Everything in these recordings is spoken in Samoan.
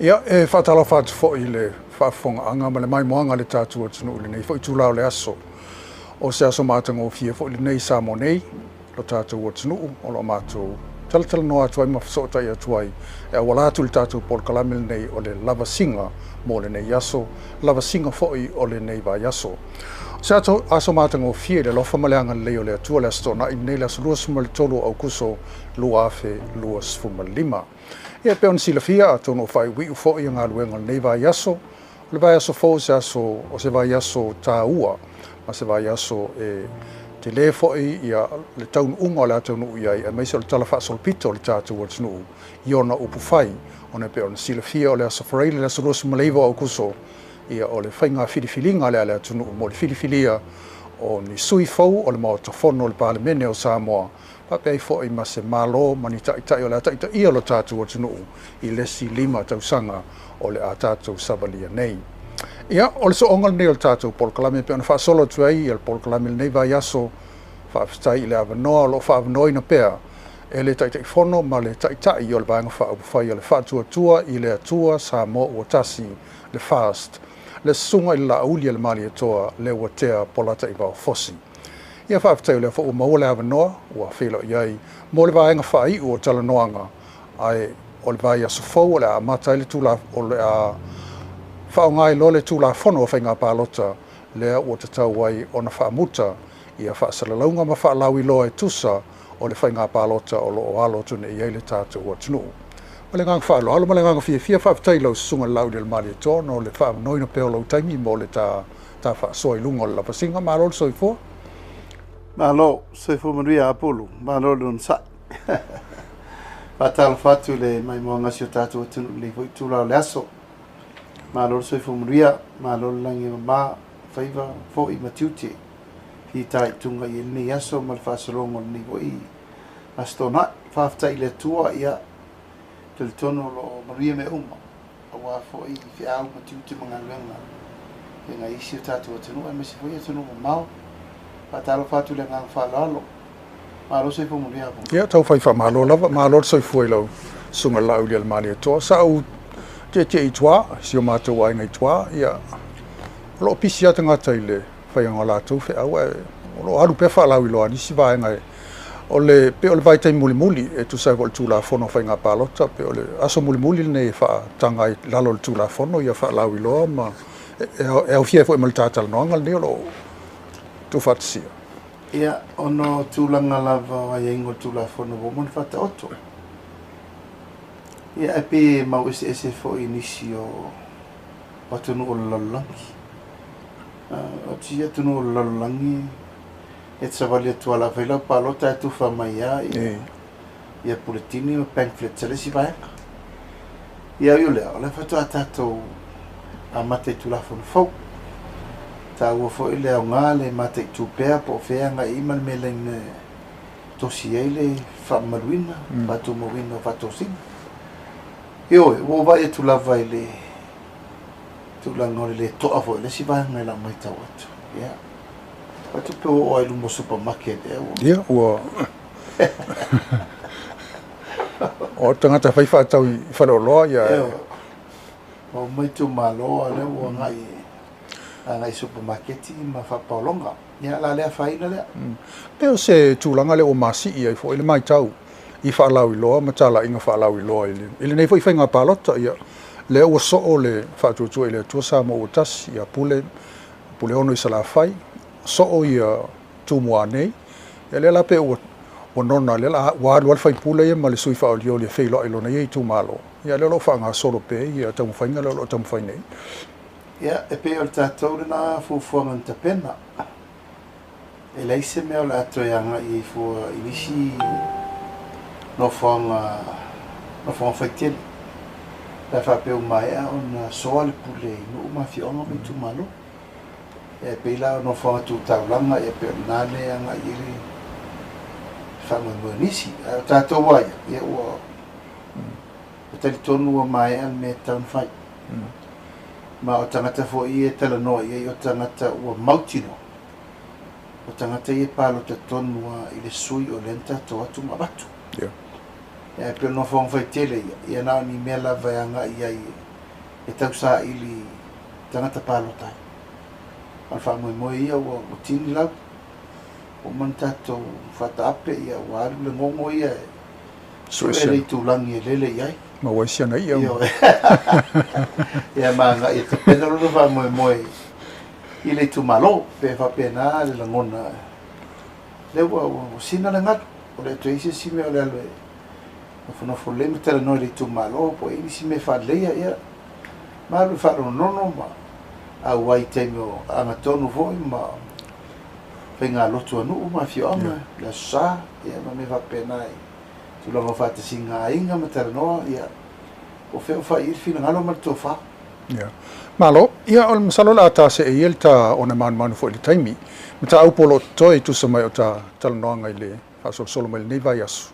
Ia, e faatalofa atu foi i le faafofogaaga ma le maimoaga a le tatou atunuu i lenei foi itula o le aso. O se aso matagofie foi lenei i Samoa nei, lo tatou atunuu, o lo o matou talatalanoa atu ai ma fesootai atu ai e auala atu i le tatou polokalame lenei o le lavasiga mo lenei aso, lavasiga foi o lenei vaiaso. O se aso matagofie i le alofa ma le agalelei o le Atua le Aso Toonai lenei, le aso 23 o Aukuso 2025. Ia, e pei ona silafia, atonu o faaiuiu foi ia galuega o lenei vaiaso, o le vaiaso fou o se aso, o se vaiaso taua, ma se vaiaso e tele foi ia le taunuuga o le a taunuu i ai, aemaise o le tala faasolopito o le tatou atunuu i ona upufai, ona e pei ona silafia o le aso Faraile, le aso 29 o Aukuso, ia o le faiga filifiliga lea a le atunuu mo le filifilia o ni sui fou o le Maota Fono o le Palemene o Samoa, faapea ai foi ma se Malo ma ni taitai o le a taitaia lo tatou atunuu i le isi 5 tausaga o le a tatou savalia nei. Ia, o le sooga lenei o le tatou polokalame e pei ona faasolo atu ai le polokalame lenei vaiaso. Faafetai i le avanoa o lo o faaavanoaina pea e le Taitaifono ma le Taitai o le Vaega Faaupufai o le Faatuatua i le Atua Samoa Ua Tasi, le FAST, le Susuga i le Laauli a le Malietoa Leuatea Polataivao Fosi. Ia, faafetai o lea foi ua maua le avanoa ua feiloai ai mo le vaega faaiu o talanoaga, ae o le vaiaso fou o le a amata ai le tula, o le a faaaoga ai loa le Tulafono o Faiga Palota lea ua tatau ai ona faamuta ia faasalalauga ma faalauiloa e tusa o le faiga palota o lo o alo atu nei i ai le tatou atunuu. Ma le agaga faaaloalo ma le agaga fiafia, faafetai i lau Susuga i le Laauli o le Malietoa ona o le faaavanoaina pea o lou taimi mo le ta faasoa i luga o le lavasiga. Malo le soifua. Malo, soifua manuia Apulu, malo le onosai. Faatalofa atu i le maimoaga o si o tatou atunuu i lenei foi itula o le aso. Malo le soifua manuia, malo le lagi e mama, faiva foi ma tiute. Fitaituga i lenei aso ma le faasologa o lenei foi Aso Toonai. Faafetai i le Atua, ia, talitonu o lo o manuia mea uma, aua foi feau ma tiute ma galuega feagai isi o tatou atunuu aemaise foi atunuu mamao. Faatalofa atu i le agaga faaaloalo. Malo soifua manuia Apulu. Ia, tau fai faamalo lava, malo le soifua i lau Susuga i le Laauli a le Malietoa. Sa ou tietie i tua, si o matou aiga i tua, ia, o lo o pisi lava tagata i le faiga o latou feau, ae o lo o alu pea faalauiloa a nisi vaega e o le pei o le vaitaimi mulimuli e tusa ai foi o le Tulafono o Faiga Palota, pei o le aso mulimuli lenei e faataga ai i lalo o le Tulafono ia faalauiloa ma e aofia ai foi ma le tatalanoaga lenei o lo o tuufaatasia. Ia, ona o tulaga lava o aiaiga o le Tulafono ua uma ona faataoto. Ia, ae pei e mau eseese foi i nisi o atunuu o le lalolagi. O isi atunuu o le lalolagi, e te savali atu lava o le a fai lau palota ae tufa mai lava ia puletini ma pamphlets a le isi vaega. Ia, ui o lea, o lea faatoa tatou amata i Tulafono fou. Taua foi le aoga le mataitu pea po o fea e agai i ai ma le mea laina e tosi ai le faamamaluina, faatumauina o faatosina. Ioe, ua ou vaai atu lava i le tulaga o le le to'a foi o le isi vaega i lau matau atu. Ia, vaai atu pe ua oo lava i luma o supermarket ea ua. Ia, ua o tagata fai faatau i faleoloa, ia. Ioe, ua uma itumalo a o lea ua agai i supermarket ma faapaologa. Ia, o le a le afaina lea. Pe o se tulaga lea ua masii ai foi le matau i faalauiloa ma talaiga faalauiloa i lenei foi faiga palota, ia, lea ua soo le Faatuatua i le Atua Samoa Ua Tasi, ia Puleono i Salafai, soo ia Tumua nei, ia lea la pe ua nona, lea la ua alu lava le faipule ia ma le sui faaolioli e feiloai i lona ia itumalo, ia lea o lo o faagasolo pea ia taumafaiga lea o lo o taumafai nei. Ia, e pei o le tatou lena fuafuaga na tapena. E leai se mea o le a toe agai ai fua i nisi nofoaga, nofoaga faitele, pe a faapea ua maea ona soa le pule i nuu ma afioaga ma itumalo. Ia, e pei la o nofoaga tu taulaga, ia pei o lena le agai i ai le faamoemoe o nisi. Ae o tatou lava ia, ia ua ua talitonu ua maea le mea e tatau ona fai. Ma o tagata foi ia e talanoa i ai o tagata ua mautinoa, o tagata ia e palota tonu lava i le sui o lea na tatou o atu ma avatu. Ia ae pei o le nofoaga faitele ia, ia na o ni mea lava e agai i ai e tausaili tagata palota ai. A o le faamoemoe ia ua tini lau, ua uma ona tatou faataape, ia ua alu le gogo ia e sue le itulagi e lele i ai. Maua ai si ana i'a. Ioe. Ia ma agai e tapena lona faamoemoe i le itumalo, pe faapena le lagona. Lea ua sina le galu, ua le toe i ai se isi mea o le alu e nofonofo lelei ma talanoa i le itumalo po o i ai nisi mea faaleleia, ia ma alu e faanonono ma auai i taimi o agatonu foi ma faigalotu a nuu ma afioaga, le Aso Sa, ia ma mea faapena i tulaga o faatasiga aiga ma talanoa, ia po o fea o fai i ai le finagalo ma le tofa. Ia. Malo. Ia, o le masalo o le a ta see ia le ta ona manumanu foi i le taimi. Mataupu o lo o totoe e tusa mai o ta talanoaga i le faasolosolo mai lenei vaiaso.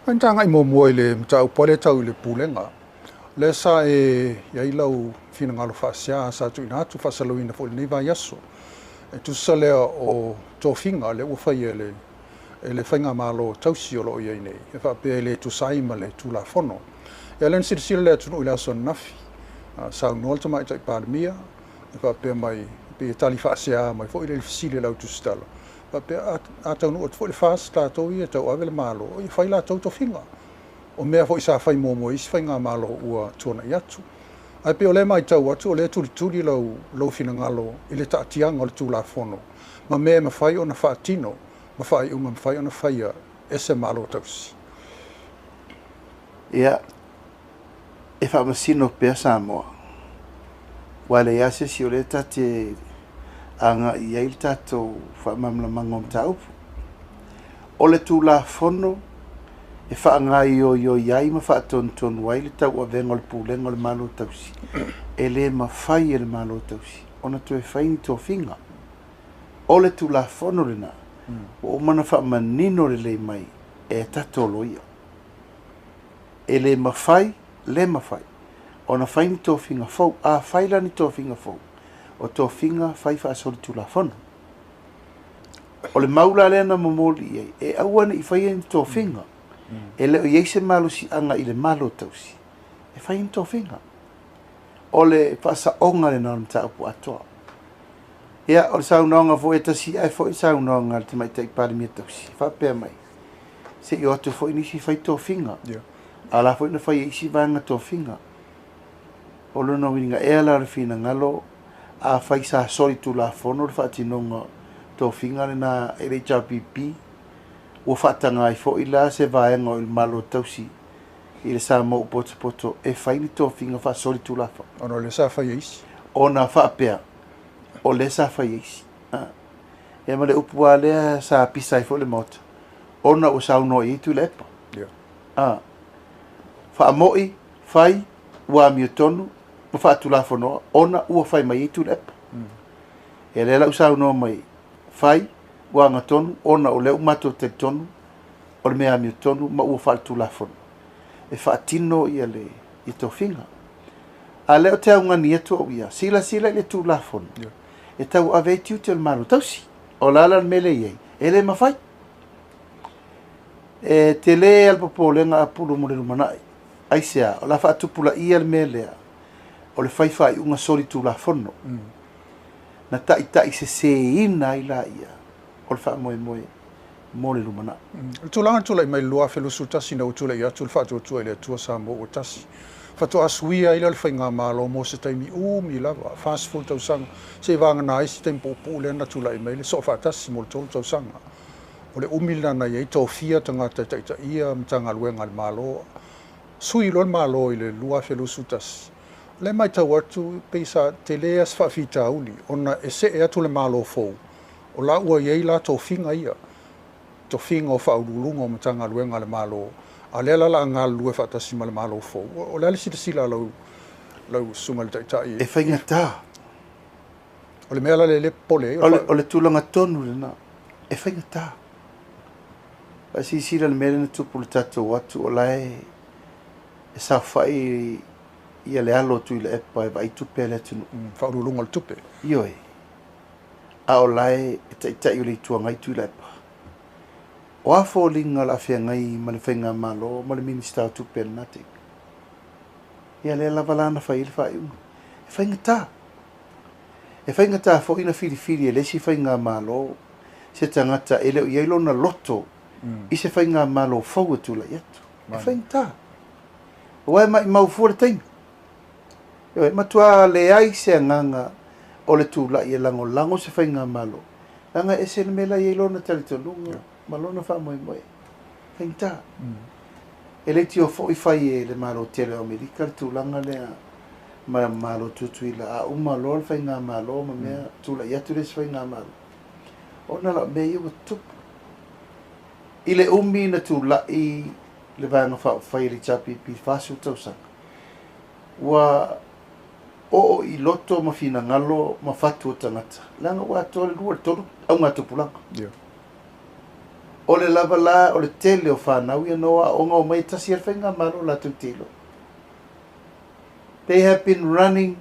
Ae na ta agai muamua i le mataupu lava lea tau i le Pulega. O lea sa e i ai lau finagalo faasea sa tuuina atu faasalauina foi i lenei vaiaso. E tusa lea o tofiga lea ua faia e le e le faigamalo tausi o lo o i ai nei, e faapea e le tusa ai ma le Tulafono. Ia lea na silasila le atunuu i le aso ananafi, saunoa le Tamaitai Palemia, e faapea mai, e pei e tali faasea mai foi le fesili a le au tusitala, faapea a taunuu atu foi le FAST tatou ia e tauave le Malo, ia fai latou tofiga. O mea foi sa fai muamua e isi faigamalo ua tuanai atu. Ae pei o lea e matau atu o lea e tulituli lau lou finagalo i le taatiaga o le Tulafono ma mea e mafai ona faatino ma faaiuga e mafai ona faia e se Malo tausi. Ia, e faamasino pea Samoa, aua e leai lava se isi o lea ta te agai i ai le tatou faamalamalamaga o mataupu. O le Tulafono e faagaioioi ai ma faatonutonu ai le tauavega o le Pulega o le Malo Tausi, e le mafai e le Malo Tausi ona toe fai ni tofiga. O le Tulafono lena ua uma ona faamanino lelei mai e tatou loia. E le mafai, le mafai ona fai ni tofiga fou. A fai la ni tofiga fou, o tofiga fai faasolitulafono. O le mau la lea na momoli i ai, e aua ne i faia ni tofiga. E le o i ai se malosiaga i le Malo Tausi e fai ni tofiga. O le faasaoga lena o le mataupu atoa. Ia, o le saunoaga foi e tasi ae foi le saunoaga a le Tamaitai Palemia Tausi, e faapea mai, se i o atu foi nisi fai tofiga. A o la foi na fai e isi vaega tofiga. O lona uiga ea la o le finagalo, afai sa solitulafono le faatinoga o tofiga lena e le HRPP, ua faataga ai foi la se vaega o le Malo Tausi i le Samoa ua potopoto e fai ni tofiga faasolitulafono. Ona o lea sa fai e isi. Ona faapea, o lea sa fai e isi. Ia ma le upu lava lea sa pisa ai foi le Maota, ona ua saunoa i ai Tuilaepa. Faamoi, fai, ua amiotonu ma faatulafonoa ona ua fai mai ai Tuilaepa. Ia lea la ua saunoa mai, fai, ua agatonu ona o lea ua matou talitonu o le mea amiotonu ma ua faaletulafono e faatino ia le tofiga. A lea ou te augani atu au ia, silasila i le Tulafono e tauave ai tiute o le Malo Tausi. O le a la le mea lea e i ai? E le mafai. E tele lava le popolega Apulu mo le lumanai. Aisea? O le a faatupulaia le mea lea o le fai faaiuga solitulafono na taitaiseseina ai laia o le faamoemoe mo le lumanai. O le tulaga na tulai mai i le 2021 ina ua tulai atu le faatuatua i le Atua Samoa ua tasi, faatoa suia ai lea o le faigamalo mo se taimi umi lava, 40 tausaga, seivagana ai se taimi puupuu lea na tulai mai le soofaatasi mo le 3 tausaga. O le umi lena na i ai tofia tagata e taitaia Matagaluega a le Malo, sui loa le Malo i le 2021. O lea e matau atu pei sa tele lava se faafitauli ona e see atu le Malo fou, o la ua i ai la tofiga ia, tofiga o faauluuluga o Matagaluega a le Malo, a o lea la o le a galulue faatasi ma le Malo fou. O le a le silasila a lau lau susuga i le Taitai? E faigata. O le mea la lea e popole ai? O le tulaga tonu lena, e faigata. Faasilasila le mea lea na tupu i le tatou atu o la e saofai ia le alo o Tuilaepa e vaai tupe a le atunuu. Faauluuluga o le tupe. Ioe. A o la e taitai o le Itu Agai Tuilaepa. O a foliga o le a feagai ma le Faigamalo ma le Minisita o Tupe i lena taimi? Ia lea lava la na fai ai le faaiuga. E faigata. E faigata foi na filifili e le isi Faigamalo se tagata e le o i ai lona loto i se Faigamalo fou e tulai atu. E faigata. Aua e maimau fua le taimi. E matua leai se agaga o le tulai e lagolago se Faigamalo, leaga e ese le mea la e i ai lona talitonuga ma lona faamoemoe. Faigata. E leitioa foi fai e le Malo tele o Amerika le tulaga lea ma Malo Tutuila, a uma loa le Faigamalo ma mea, tulai atu le isi Faigamalo. Ona la o mea ia ua tutupu. I le umi na tulai le Vaega Faaupufai a le HRPP i le 40 tausaga, ua oo i loto ma finagalo ma fatu o tagata, leaga ua atoa le 2 i le 3 augatupulaga. O le lava la o le tele o fanau ia na o aoga o mai e tasi ai le Faigamalo latou te iloa. They have been running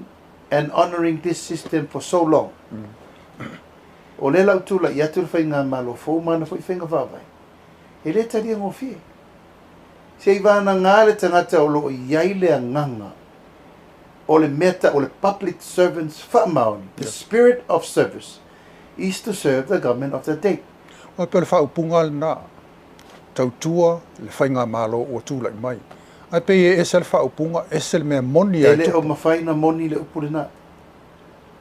and honouring this system for so long. O lea la ua tulai atu le Faigamalo fou ma ana foi faiga faavae, e le talia gofie. Se i vanaga le tagata o lo o i ai le agaga o le mea tau o le public servants faamaoni, the spirit of service is to serve the government of the day. Aua pei o le faaupuga lena, tautua le Faigamalo ua tulai mai. Ae pei e ese le faaupuga, ese le mea moni E ai le o tupu. mafai na moni le upu lena.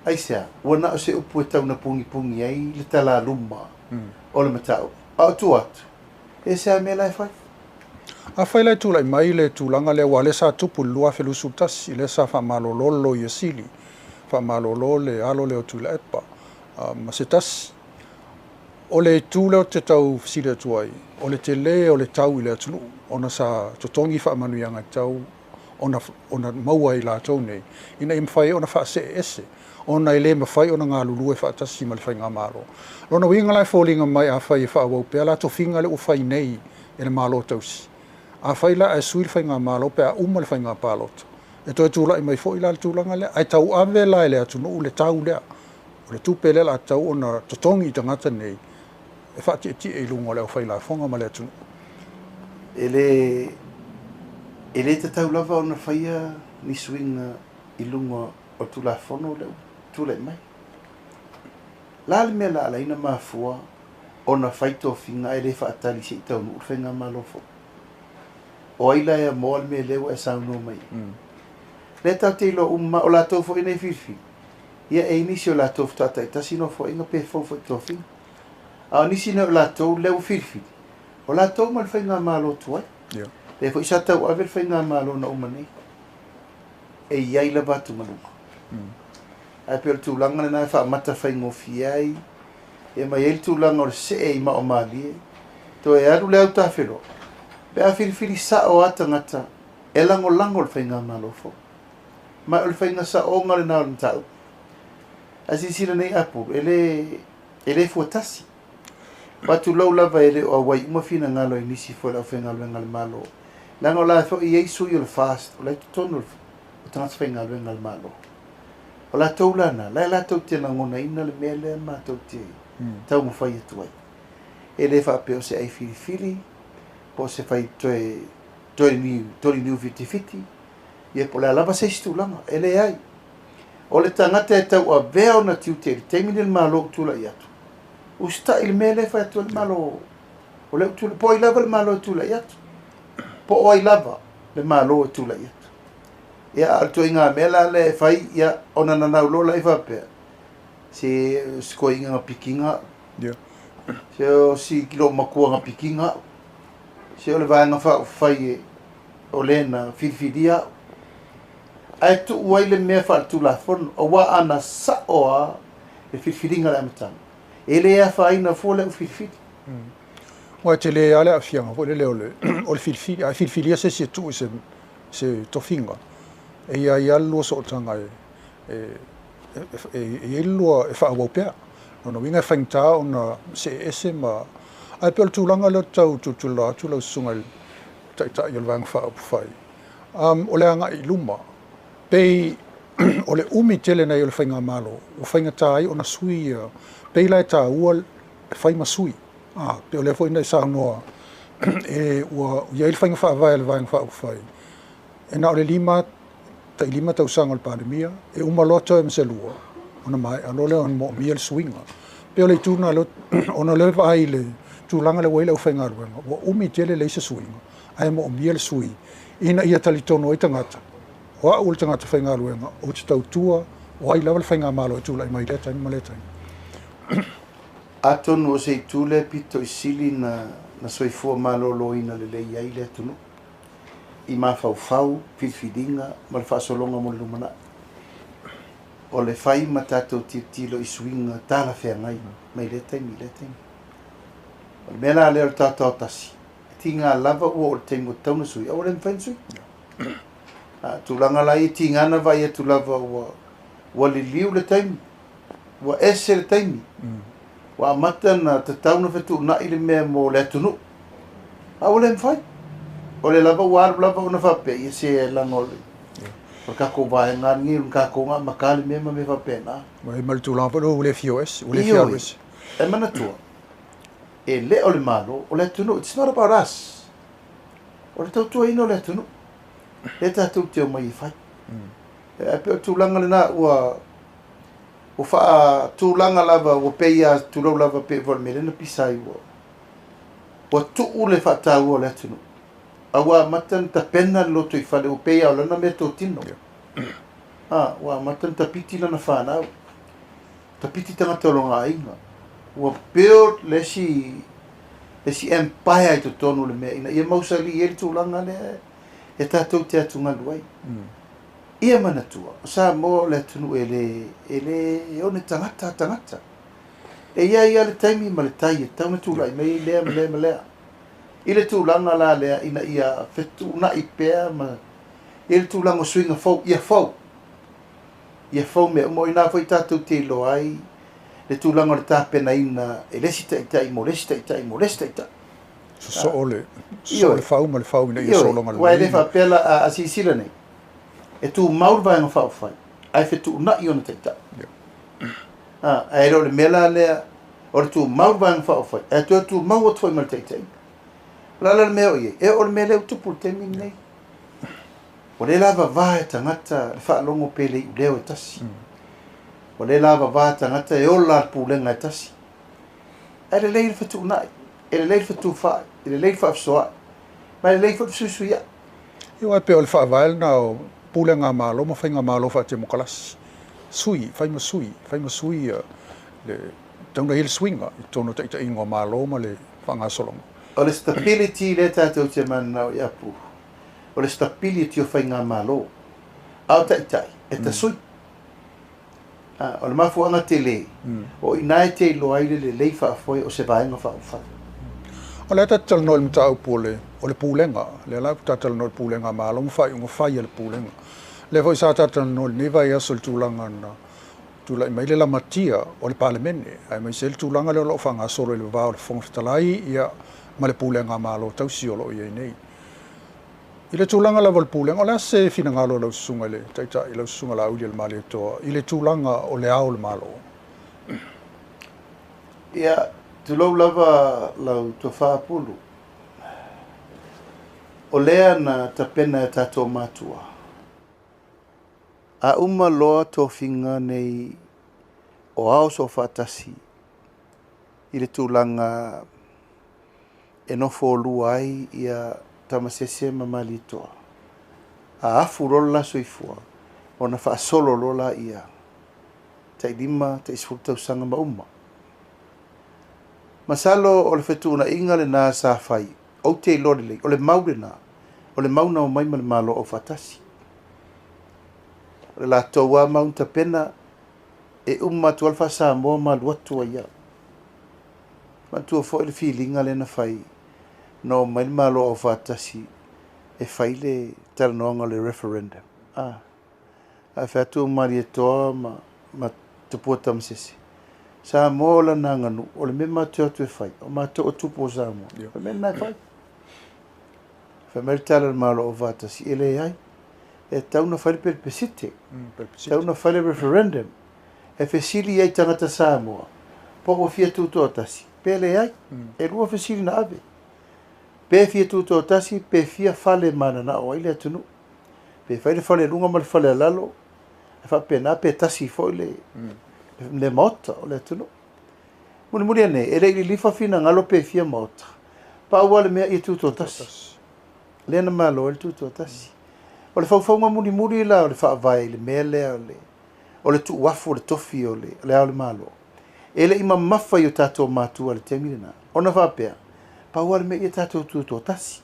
Aisea, ua na o se upu e tau na pugipugi ai le talaluma o le mataupu. A o tua atu, e ese lava mea la e fai. Afai la e tulai mai le tulaga lea, aua o lea sa tupu i le 2021, lea sa faamalolo le Loia Sili, faamalolo le alo lea o Tuilaepa ma se tasi. O le itu lea ou te tau fesili atu ai, o le tele o le tau i le atunuu, ona sa totogi faamanuiaga e tatau ona maua e i latou nei, ina ia mafai ai ona faasee ese, ona e le mafai ona galulue faatasi ma le Faigamalo. Lona uiga la e foliga mai afai e faaauau pea la tofiga lea ua fai nei e le Malo tausi. Afai la ae sui le Faigamalo pe a uma le faiga palota, e toe tulai mai foi la le tulaga lea, ae tauave la e le atunuu le tau lea. O le tupe lea o le a tatau ona totogi i tagata nei e faatietie i luga o le aufailafoga ma le atunuu. E le tatau lava ona faia ni suiga i luga o le Tulafono lea ua tulai mai. La le mea la ala ai na mafua ona fai tofiga ae le faatali se i taunuu le Faigamalo fou. O ai la e amoa le mea lea ua e saunoa mai ai? Lea tatou te iloa uma, o latou foi nei filifili, ia e i ai nisi o latou faatoa taitasi nofoaiga pe fou foi i tofiga. A o nisi nei o latou lea ua filifili, o latou ma le Faigamalo tuai. Lea foi sa tauave le Faigamalo na uma nei. E i ai lava atugaluga. Ae pei o le tulaga lena e faamata faigofie ai, e mai ai le tulaga o le see i maomalie, toe alu le autafeloa, pe a filifili sao a tagata e lagolago le Faigamalo fou. Ma o le faiga saoga lena o le mataupu. Ae silasila nei Apulu, e le fuatasi. Faatulou lava e le o auai uma finagalo i nisi foi o le aufaigaluega a le Malo. Leaga o la foi e i ai sui o le FAST, o la e i totonu o tagata faigaluega a le Malo. O latou la na, la e latou te lagonaina le mea lea matou te taumafai atu ai. E le faapea o se ai filifili, po o se fai toe toe niu, toli niu fitifiti, ia po o le a lava se isi tulaga, e leai. O le tagata e tauavea ona tiute i le taimi lenei le Malo ua tulai atu, usitai i le mea lea e fai atu ai le Malo o lea ua tulai, po o ai lava le Malo e tulai atu, po o ai lava le Malo e tulai atu. Ia, a o le ituaiga mea la lea e fai, ia, ona nanau loa lea faapea, se toeaina na pikiina au, se o si loomatua na pikiina au, se o le Vaega Faaupufai e o le na filifilia au. Ae tuu ai le mea faaletulafono, aua ana sao lava le filifiliga i le amataga, e le afaina fua le au filifili. Aua e tele lava le aafiaga foi lele o le filifili, a filifilia se isi e tuu i se tofiga, e i ai lava le lua sootaga e i ai le lua e faaauau pea. Lona uiga e faigata ona see ese ma. Ae pei o le tulaga lea ou te tau tulituliloa atu lau susuga i le Taitai o le Vaega Faaupufai, o le agai i luma, pei o le umi tele nei o le faigamalo ua faigata ai ona sui ia, pei la e taua le fai ma sui. Pei o lea foi na e saunoa e ua i ai le faiga faavae a le Vaega Faaupufai, e na o le 5, tai 5 tausaga o le Palemia, e uma loa term se lua, ona maea loa lea ona moomia le suiga. Pei o le itu lena, ona o lea e vaai i le tulaga lea ua i ai le aufaigaluega, ua umi tele leai se suiga, ae moomia le sui ina ia talitonu ai tagata, o au o le tagata faigaluega, ou te tautua, o ai lava le faigamalo e tulai mai i lea taimi ma lea taimi. Atonu o se itu lea pito i sili na soifua maloloina lelei ai le atunuu i mafaufau, filifiliga ma le faasologa mo le lumanai. O le fai ma tatou tilotilo i suiga talafeagai mai lea taimi i lea taimi. O le mea la lea o le taotao tasi, e tiga lava ua oo i le taimi ua tatau ona sui, ae ua le mafai ona sui. A tulaga la ia tiga na vaai atu lava ua liliu le taimi, ua ese le taimi, ua amata na tatau na fetuunai le mea mo le atunuu, a ua le mafai. O lea lava ua alu lava ona faapea, ia se leaga o le tatou vaega lenei, o le tatou na amata le mea ma mea faapena. Ua i ai ma le tulaga foi lea ua le fia o ese, ua le fia alu ese. E manatua, e le o le Malo, o le atunuu, it's not about us. O le tautuaina o le atunuu, lea tatou te omai e fai. Ae pei o le tulaga lena ua faatulaga lava, ua pei lava, tulou lava, pei foi o le mea lea na pisa ai, ua tuu le faataua o le atunuu. A ua amata ona tapena le lotoifale, ua pei lava o lana meatotino. Ua amata ona tapiti lana fanau, tapiti tagata o lona aiga. Ua build le isi empire i totonu o le mea ina ia mausali ai le tulaga lea e tatou te atugalu ai. Ia manatua, o Samoa o le atunuu e le one tagata a tagata. E i ai lava le taimi ma le tai e tatau ona tulai mai ai lea ma lea ma lea. I le tulaga la lea ina ia fetuunai pea ma i le tulaga o suiga fou, ia fou. Ia fou mea uma. O i ina foi tatou te iloa ai le tulaga o le tapenaina e le isi taitai mo le isi taitai mo le isi taitai. Sosoo le, sosoo le fau ma le fau ina ia sologa lelei. Aua e le faapea la, a silasila nei, e tumau le Vaega Faaupufai, ae fetuunai ona taitai. Ae le o le mea la lea, o le tumau le Vaega Faaupufai, ae toe tumau atu foi ma le taitaiga. O le a la le mea o i ai? E oo i le mea lea ua tupu i le taimi lenei. Ua le lavava e tagata le faalogo pe le iuleo e tasi. Ua le lavava tagata e ola le pulega e tasi. Ae lelei le fetuunai, e lelei le fetufaai, e lelei le faafesoaai, ma e lelei foi le fesuisuiai. Ia, aua e pei o le faavae lena o pulega a Malo ma faigamalo faatemokalasi. Sui, fai ma sui, fai ma sui le tatau ona i ai le suiga i totonu o taitaiga o Malo ma le faagasologa. O le stability lea tatou te mananao i Apu, o le stability o faigamalo, a o taitai e tasui. O le mafuaaga tele, o i ina e te iloa ai le lelei faafoe o se Vaega Faaupufai. O lea ta te talanoa i le mataupu o le o le pulega, lea la ta talanoa i le pulega a Malo ma faaiuga fai a le pulega. Lea foi sa ta talanoa i lenei vaiaso i le tulaga na tulai mai le lamatia o le Palemene, aemaise ai le tulaga lea o lo o faagasolo i le va o le Fofoga Fetalai ia ma le pulega a Malo tausi o lo o i ai nei. I le tulaga lava o le pulega, o le a se finagalo o lau susuga i le Taitai, lau susuga Laaulialemalietoa, i le tulaga o le ao o le Malo? Ia, tulou lava lau tofa Pulu. O lea na tapena e tatou matua. A uma loa tofiga nei o ao soofaatasi i le tulaga e nofolua ai ia Tamasese ma Malietoa, a afu loa le la soifua, ona faasolo loa laia tai 5, tai 10 tausaga ma uma. Masalo o le fetuunaiga lena sa fai, ou te iloa lelei, o le mau lena, o le mau na omai ma le Malo Aufaatasi. O le latou lava mau na tapena, e uma atu lava le faa-Samoa ma alu atu ai lava. Manatua foi le filiga lea na fai na omai le Malo Aufaatasi e fai le talanoaga o le referendum. Ae fai atu Malietoa ma Tupua Tamasese, Samoa o lana aganuu, o le mea matou te o atu e fai, o matou o tupu o Samoa, o le mea lena e fai. Fai mai le tala a le Malo Aufaatasi, e leai, e tatau ona fai le pelepesite, e tatau ona fai le referendum, e fesili ai tagata Samoa, po ua fia tutoatasi, pe leai. E lua fesili na ave. Pe fia tutoatasi, pe fia fale mananao ai le atunuu. Pe fai le fale luga ma le fale a lalo, e faapena pe tasi foi le, le maota o le atunuu. Mulimuli ane, e le i lilifa finagalo pe fia maota, pau lava le mea ia tutoatasi. Lea na malo ai le tutoatasi. O le faufauga mulimuli la o le faavae i le mea lea o le, o le tuuafu o le tofi o le, le Ao o le Malo, e le i mamafa i o tatou matua i le taimi lena, ona faapea, pau lava le mea ia tatou tutoatasi.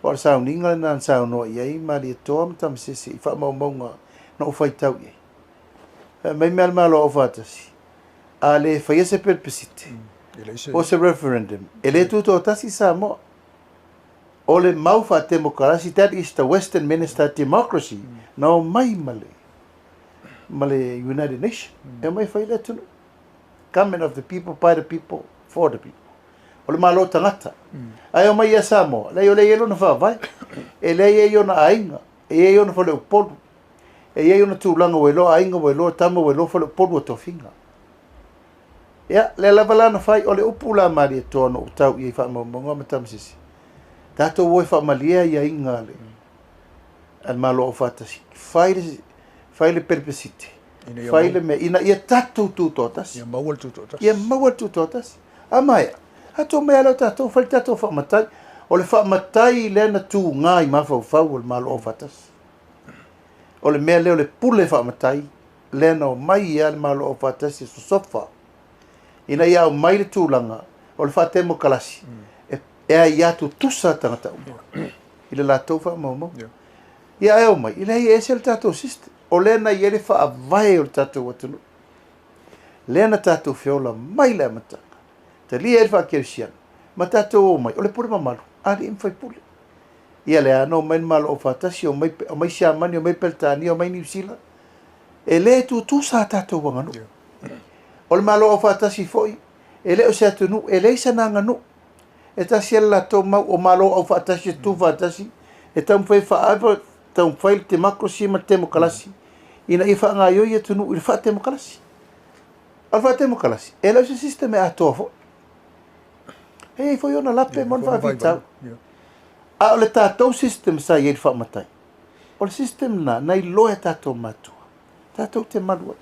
Aua o le sauniga lena na saunoa i ai Malietoa ma Tamasese i faamaumauga na ou faitau i ai. Fai mai mea a le Malo Aufaatasi, a le faia se pelepesite, po o se referendum, e le tutoatasi Samoa. O le mau faatemokarasi, that is the Western Minister Democracy, na omai ma le, ma le United Nation, e omai e fai le atunuu. Government of the people, by the people, for the people. O le Malo tagata. Ae omai ia Samoa, leai o lea e i ai lona faavae, e lea e i ai ona aiga, e i ai ona faleupolu, e i ai ona tulaga ua iloa aiga, ua iloa tama, ua iloa faleupolu o tofiga. Ia, lea lava la na fai, o le upu la Malietoa na ou tau i ai i faamaumauga ma Tamasese, tatou o e faamalie aiaiga a le, a le Malo Aufaatasi, fai le, fai le pelepesite, fai le mea, ina ia tatou tutoatasi. Ia maua le tutoatasi. Ia maua le tutoatasi. A maea, a tou mai lava lea o tatou, fai le tatou faamatai. O le faamatai lea na tuga i mafaufau o le Malo Aufaatasi. O le mea lea o le pule faamatai, lea na omai ai le Malo Aufaatasi e sosofa ina ia aumai le tulaga o le faatemokalasi e aia tutusa tagata uma i le latou faamaumauga. Ia ae omai, e leai e ese le tatou system. O lea na i ai le faavae o le tatou atunuu. Lea na tatou feola mai le amataga. Talia ai le faakerisiano ma tatou omai, o le pule mamalu a alii ma faipule. Ia lea na omai le Malo Aufaatasi, omai, omai Siamani, omai Peretania, omai Niu Sila. E le tutusa a tatou aganuu. O le Malo Aufaatasi foi, e le o se atunuu, e leai sana aganuu. E tasi lava le latou mau, o Malo Aufaatasi e tutufaatasi, e taumafai e faaava, taumafai le democracy ma le temokalasi, ina ia faagaoioi atunuu i le faatemokalasi. O le faatemokalasi, e le o se system e atoa foi. E i ai foi ona lape ma ona faafitauli. A o le tatou system sa i ai le faamatai, o le system lena na iloa e tatou matua, tatou te malu ai.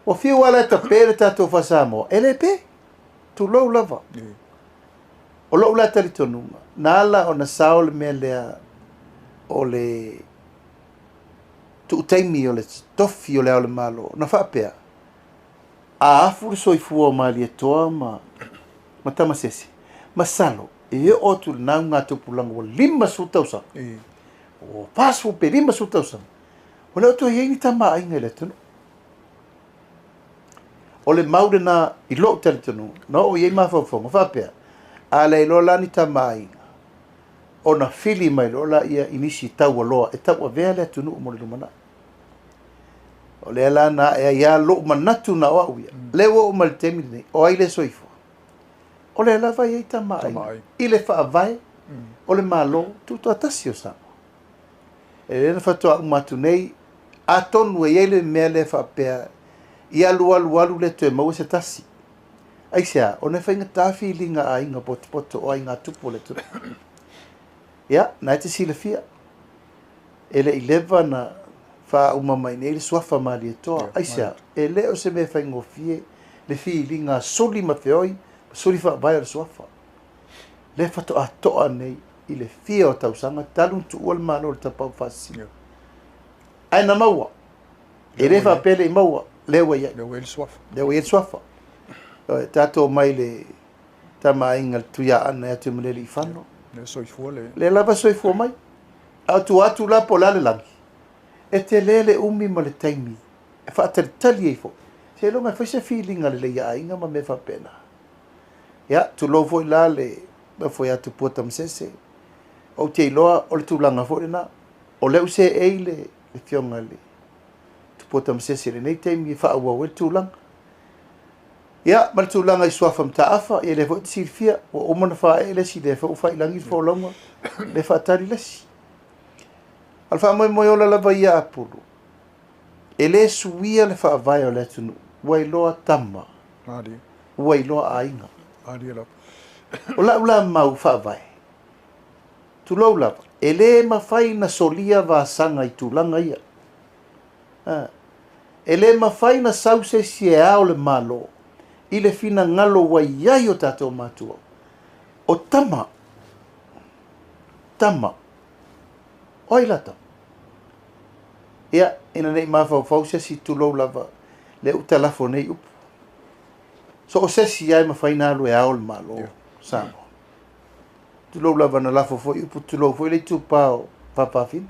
Ua fiu lava la e tape le tatou faa-Samoa, e le pe, tulou lava. O lou la talitonuga, na ala ona sao le mea lea o le tuu taimi o le tofi o le Ao o le Malo, na faapea, a afu le soifua o Malietoa ma, ma Tamasese, masalo e oo atu i lena ugatupulaga ua 50 tausaga, ua 40 pe 50 tausaga, ua le o toe i ai ni tama a aiga i le atunuu. O le mau lena i lou talitonuga, na oo i ai mafaufauga faapea, a leai loa la ni tama a aiga, ona fili mai loa laia i nisi taualoa e tauavea le atunuu mo le lumanai. O lea la na ae ai lava lou manatu na o au ia, lea ua oo mai i le taimi lenei, o ai le soifua? O lea lava e i ai tama a aiga i le faavae o le Malo Tutoatasi o Samoa. E lea na faatoa uma atu nei, atonu e i ai le mea lea faapea, i alu alu alu le toe maua se tasi. Aisea? Ona e faigata filiga a aiga potopoto o aiga tupu o le atunuu. Ia, na e te silafia, e le i leva na faauma mai nei le suafa Malietoa. Aisea? E le o se mea faigofie le filiga a suli ma feoi ma suli faavae o le suafa. Lea faatoa toa nei i le fia o tausaga talu ona tuua le Malo i le Tapaau Faasisina. Ae na maua. E le faapea e le i maua, lea ua i ai. Lea ua i ai le suafa. Lea ua i ai le suafa. Tatou mai le tama aiga le Tuiaana ia Tuimalealiifano. Lea soifua le. Lea lava soifua mai. A o tua atu la po o le a le lagi, e tele le umi ma le taimi e faatalitali ai foi. Seiloga e fai se filiga lelei a aiga ma mea faapena. Ia, tulou foi la le nofo ia Tupua Tamasese. Ou te iloa o le tulaga foi lena. O lea ua seei le afioga i le Tupua Tamasese i lenei taimi e faaauau ai le tulaga. Ia, ma le tulaga i suafa mataafa, ia lea foi e te silafia, ua uma ona faaee le isi, lea foi ua faailagi le folauga, lea e faatali le isi. A o le faamoemoe ola lava ia a Pulu, e le suia le faavae o le atunuu, ua iloa tama, ua iloa aiga. O lau la mau faavae, tulou lava, e le mafai ona solia vasaga i tulaga ia. E le mafai ona sau se isi e ao le Malo i le finagalo ua i ai o tatou matua. O tama, tama, o ai la tama? Ia, ina ne i mafaufau se isi, tulou lava, lea ua talafo nei upu. So o se isi lava e mafai ona alu e ao le Malo Samoa. Tulou lava na lafo foi upu, tulou foi le itupa o faafafine,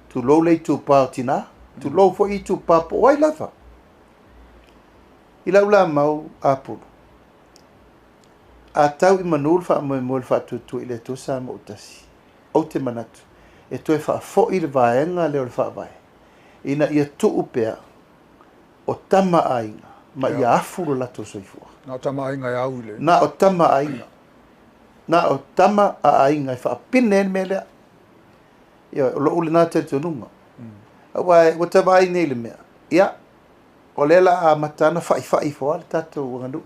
tulou le itupa o tinā, tulou foi itupa po o ai lava. I lau la mau a Pulu, a tau i manu le faamoemoe le faatuatua i le Atua Samoa ua tasi, ou te manatu e toe faafoi le vaega lea o le faavae, ina ia tuu pea o tama aiga ma ia afu lo latou soifua. Na o tama aiga e au i le. Na o tama aiga. Na o tama a aiga e faapine ai le mea lea. Ia, o lou lena talitonuga. Aua ua ta vaai nei i le mea, ia, o lea la amata ona faifai ifo lava le tatou aganuu.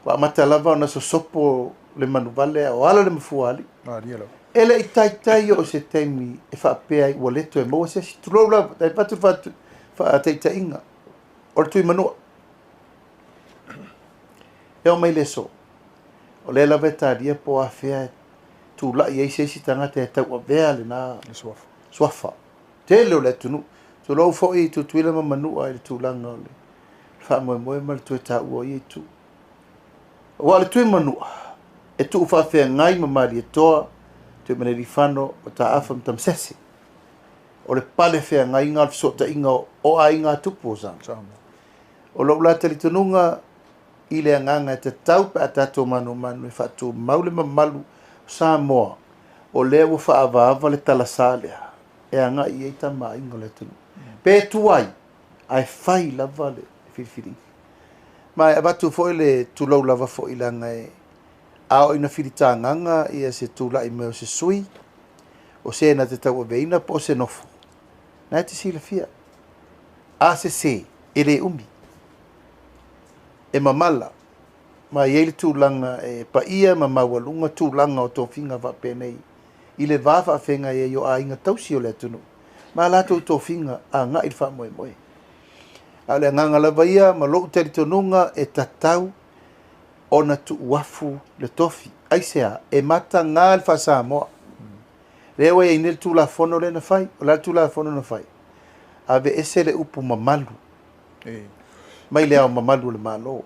Ua amata lava ona sosopo le manuvale a o ala le mafuaalii. E le i taitai oo se taimi e faapea ai ua le toe maua se isi. Tulou lava, e avatu le faataitaiga, o le Tuimanua. E oo mai le aso, o lea lava e talia po o afea e tulai ai se isi tagata e tauavea lena suafa. Tele o le atunuu. Tulou foi Tutuila ma Manua i le tulaga o le faamoemoe ma le toe taua o ia itu. Aua o le Tuimanua e tuu faafeagai ma Malietoa, Tuimanelifano, Mataafa ma Tamasese. O le pale feagaiga o le fesootaiga o aiga tupu o Samoa. O lou la talitonuga i le agaga e tatau pe a tatou manumanu e faatumau le mamalu o Samoa, o lea ua faaavaava le talasa lea e agai i ai tama aiga o le atunuu. Pe tuai, ae fai lava le filifiliga. Ma e avatu foi le tulou lava foi leaga e a oo ina filitagaga ia se tulai mai o se sui, o se na te tauaveina po o se nofo, na e te silafia. A sese, e le umi. E mamala, ma e i ai le tulaga e paia ma maualuga tulaga o tofiga faapenei i le va faafeagai ai o aiga tausi o le atunuu ma a latou tofiga agai i le faamoemoe. A o le agaga lava ia ma lou talitonuga e tatau ona tuuafu le tofi. Aisea? E mataga le faa-Samoa. Lea ua i ai nei le Tulafono lea na fai. O le a le Tulafono na fai? Aveese le upu mamalu mai le ao mamalu o le Malo.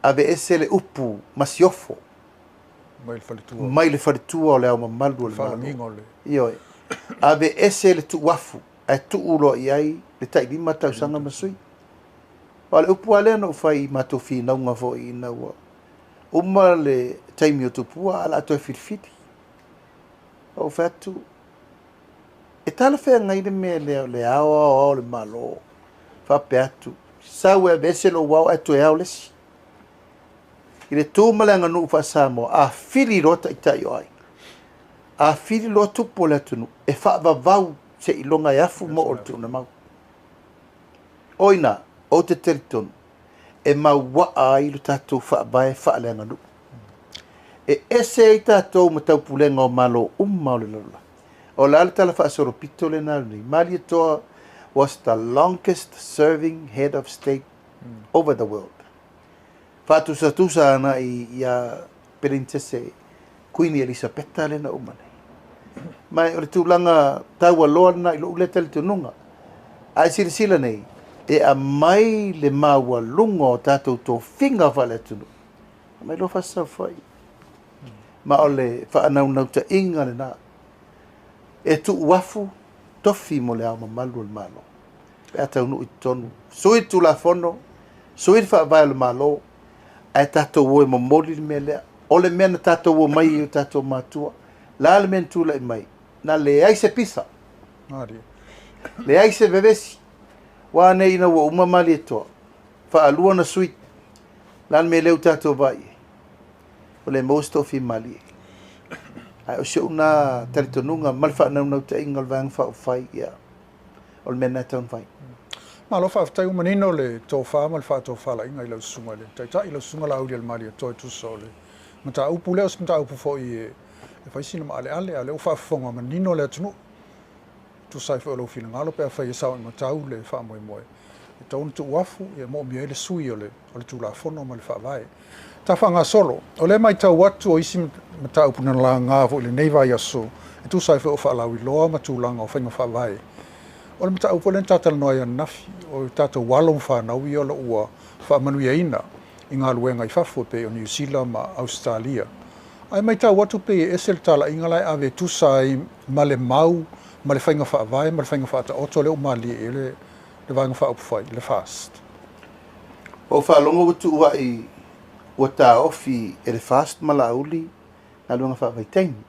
Aveese le upu masiofo mai le faletua o le ao mamalu o le Malo. Ioe. Aveese le tuuafu ae tuu loa i ai le tai 5 tausaga ma sui. O le upu lava lea na ou fai i matou finauga foi ina ua uma le taimi o Tupua ae o le a toe filifili. Ou fai atu, e talafeagai le mea lea o le ao ao ao o le Malo faapea atu, sau e aveese lou ao ae toe ao le isi. I le tu ma le aganuu faa-Samoa, a fili loa taitai o aiga, a fili loa tupu o le atunuu, e faavavau seiloga e afu moo o le tuunamau. O ina, ou te talitonu, e mauaa ai lo tatou faavae faaleaganuu. E ese ai tatou ma taupulega o Malo uma o le lalolagi. O le a le tala faasolopito lena lenei. Malietoa was the longest serving head of state over the world. Faatusatusa ana i ia Princess Queen Elisapeta lena uma nei. Ma o le tulaga taualoa lena i lou lea talitonuga. Ae silasila nei, e aumai le maualuga o tatou tofiga faale-atunuu. Aumai loa faasaofai. Ma o le faanaunautaiga lena. E tuuafu tofi mo le ao mamalu o le Malo. Pe a taunuu i totonu. Sui le Tulafono, sui le faavae o le Malo, ae tatou o e momoli le mea lea. O le mea na tatou omai ai o tatou matua. La le mea na tulai mai. Na leai se pisa. Leai se vevesi. Ua nei ina ua uma Malietoa. Faalua ona sui. O le a le mea lea ua tatou vaai i ai? Ua le maua se toafimalie. Ae o si ou na talitonuga ma le faanaunautaiga o le Vaega Faaupufai, ia, o le mea lena e tatau ona fai. Malo faafetai, ua manino le tofa ma le faatofalaiga i lau susuga i le Taitai, lau susuga Laaulialemalietoa e tusa o le mataupu lea, o se mataupu foi e fai sina maaleale, a o lea ua faafofoga manino le atunuu. Tusa ai foi o lou finagalo pe afai e sao i matau le faamoemoe, e tatau ona tuu afu e moomia ai le sui o le Tulafono ma le Faavae. Ta faagasolo, o lea matau atu o isi mataupu na laga foi i lenei vaiaso e tusa ai foi o faalauiloa ma tulaga o faiga faavae. O le mataupu foi lea na talatalanoa ai ananafi, o tatou alo ma fanau ia o lo o ua faamanuiaina i galuega i fafo e pei o Niu Sila ma Ausetalia. Ae matau atu pei e ese le talaiga la e ave e tusa ai ma le mau ma le faiga faavae ma le faiga faataoto lea ua malilie i ai le Vaega Faaupufai, le FAST. Ua ou faalogo ua tuuai ua taofi e le FAST ma Laauli galuega faavaitaimi.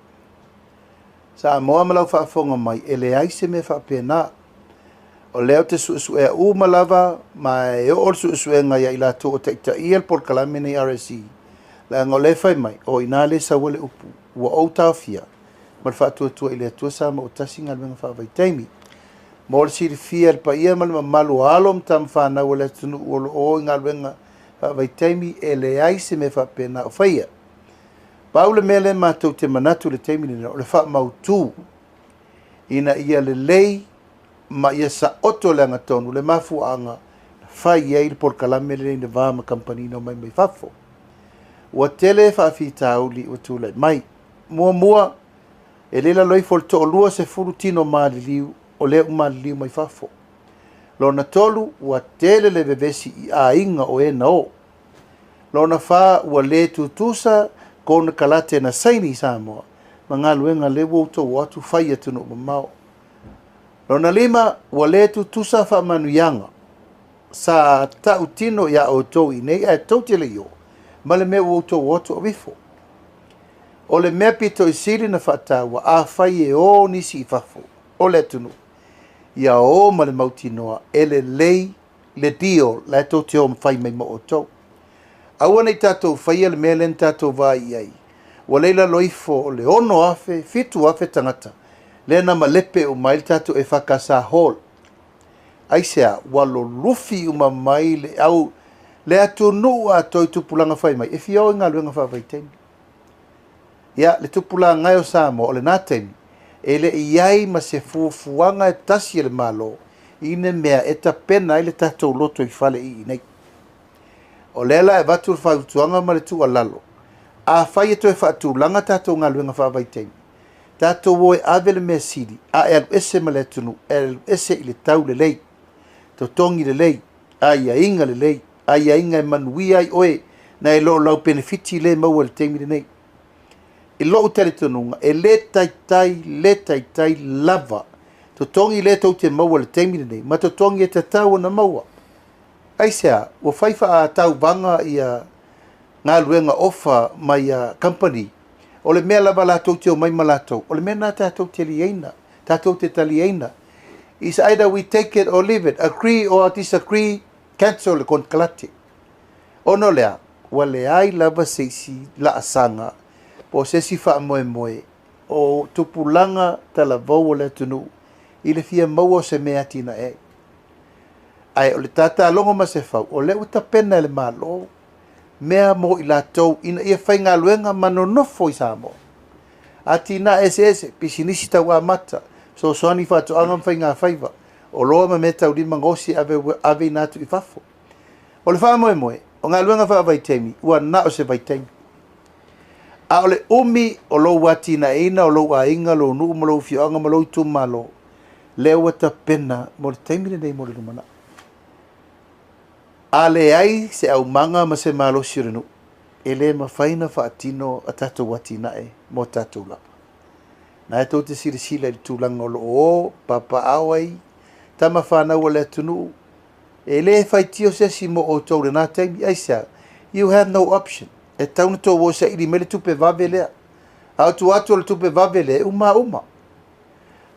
Samoa ma lau faafofoga mai, e leai se mea faapena. O lea ou te suesuea uma lava ma e oo le suesuega ia i latou o taitaia le polokalame nei RSE, leaga o lea e fai mai, o i ina lea e sau ai le upu, ua ou taofia ma le faatuatua i le Atua Samoa ua tasi galuega faavaitaimi. Mo le silafia e le paia ma le mamalu o alo ma tama fanau o le atunuu o lo o o i galuega faavaitaimi, e leai se mea faapena o faia. Pau le mea lea matou te manatu i le taimi lenei, o le faamautu ina ia lelei ma ia saoto le agatonu le mafuaaga na fai ai le polokalame lenei i le va ma kamupani na omai mai fafo. Ua tele faafitauli ua tulai mai. Muamua, e le i lalo ifo o le toalua sefulu tino maliliu o lea ua maliliu mai fafo. Lona tolu, ua tele le vevesi i aiga o e na o. Lona fa, ua le tutusa konekarate na saini i Samoa ma galuega lea ua outou o atu fai i atunuu mamao. Lona lima, ua le tutusa faamanuiaga sa tautino iā outou i inei ae tou te le i o ma le mea ua outou o atu aveifo. O le mea pito i sili na faataua, afai e o nisi i fafo o le atunuu, ia o ma le mautinoa e lelei le deal la e tou te o fai mai ma outou. Aua ne i tatou faia le mea lea na tatou vaai i ai, ua le i lalo ifo o le 6,000, 7,000 tagata lea na malepe uma ai le tatou EFKS Hall. Aisea? Ua lulufi uma mai le au le atunuu atoa i tupulaga fai mai e fia o i galuega faavaitaimi. Ia, le tupulaga e o Samoa o lena taimi, e le i ai ma se fuafuaga e tasi a le Malo i le mea e tapena ai le tatou loto i fale i inei. O lea la e avatu le fautuaga ma le tuualalo, afai e toe faatulaga tatou galuega faavaitaimi, tatou o e ave le mea sili, a e alu ese ma le atunuu, e alu ese i le tau lelei, totogi lelei, aiaiga lelei, aiaiga e manuia ai oe nai lo lau penefiti le maua i le taimi lenei. I lou talitonuga, e le taitai, le taitai lava totogi lea tou te maua i le taimi lenei ma totogi e tatau ona maua. Aisea? Ua fai faatauvaga ia galuega ofa mai a kamupani, o le mea lava latou te omai ma latou, o le mea lena tatou te liaina, tatou te taliaina. It's either we take it or leave it, agree or disagree, cancel le konekarate. Ona o le a? Ua leai lava se isi laasaga po o se isi faamoemoe o tupulaga talavou o le atunuu i le fia maua o se mea e atinae ai. Ae o le tatalogo ma se fau, o lea ua tapena e le Malo mea mo i latou ina ia faigaluega ma nonofo i Samoa. Atinae eseese, pisinisi tauamata, fesoasoani i faatoaga ma faigafaiva, oloa ma meataulima gaosi e ave aveina atu i fafo. O le faamoemoe, o galuega faavaitaimi ua na o se vaitaimi. A o le umi o lou atinaeina o lou aiga, lou nuu ma lou afioaga ma lou itumalo, lea ua tapena mo le taimi lenei mo le lumanai. A leai se aumaga ma se malosi o le nuu, e le mafai ona faatino a tatou atinae mo tatou lava. Na e tou te silasila i le tulaga o lo o o papaao ai tama fanau a le atunuu, e le faitio se isi mo outou i lena taimi. Aisea? You have no option. E tatau ona tou o e saili mai le tupe vave lea. A o tua atu o le tupe vave lea, e uma a uma.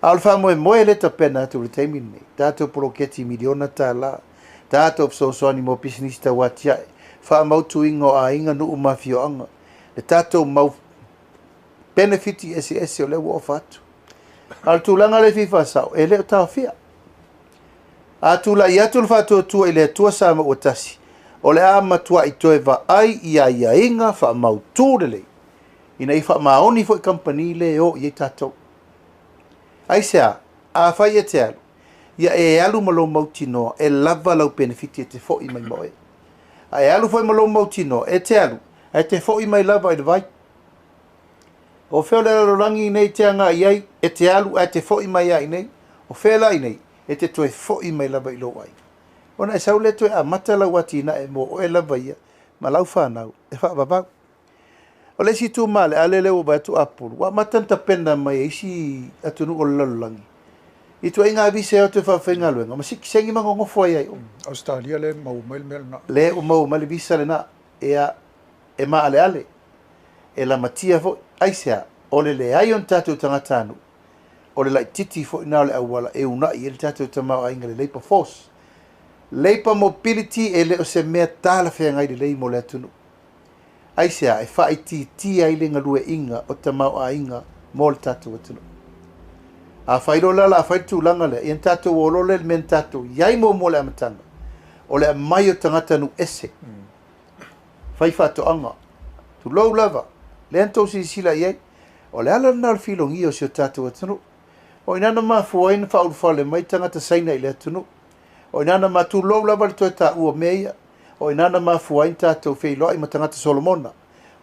A o le faamoemoe lea e tapena atu i le taimi lenei, tatou poloketi miliona tala, Tatou fesoasoani mo pisinisi tauatiae, faamautuina o aiga, nuu ma afioaga, le tatou mau penefiti eseese o lea ua ofa atu. A o le tulaga lea e fia faasao, e le o taofia. A tulai atu le faatuatua i le Atua Samoa ua tasi, o le a matuai toe vaai i aiaiga faamautu lelei, ina ia faamaoni foi kamupani lea e o i ai tatou. Aisea? Afai e te alu, ia e alu ma lou mautinoa e lava lau penefiti e te foi mai ma oe. A e alu foi ma lou mautinoa e te alu, ae te foi mai lava i le vai. O fea o le lalolagi nei te agai i ai, e te alu ae te foi mai lava i inei. O fea la i nei, e te toe foi mai lava i lou aiga. Ona e sau lea toe amata lau atinae mo oe lava ia ma lau fanau e faavavau. O le isi itu maaleale lea ua vaai atu Apulu, ua amata ona tapena mai e isi atunuu o le lalolagi i ituaiga visa e o atu e faafaigaluega ma sitiseni ma nonofo ai ai o. Ausetalia lea e maua mai le mea lena. Lea ua maua mai le visa lena. Ia, e maaleale, e lamatia foi. Aisea? O le leai o ni tatou tagatanuu, o le laitiiti foi lena o le auala e uunai ai le tatou tamaoaiga i le labour force. Labour mobility e le o se mea talafeagai lelei mo le atunuu. Aisea? E faaitiitia ai le galueaiina o tamaoaiga mo le tatou atunuu. Afai loa la o le a fai le tulaga lea, ia ona tatou o loa lea i le mea na tatou i ai muamua i le amataga, o le aumai o tagatanuu ese, fai faatoaga, tulou lava, lea na tou silasila i ai, o le ala lena o le filogia o si o tatou atunuu. O i ina na mafua ai ona faaulufale mai tagata Saina i le atunuu. O i ina na tulou lava le toe taua o mea ia. O i ina na mafua ai ona tatou feiloai ma tagata Solomona.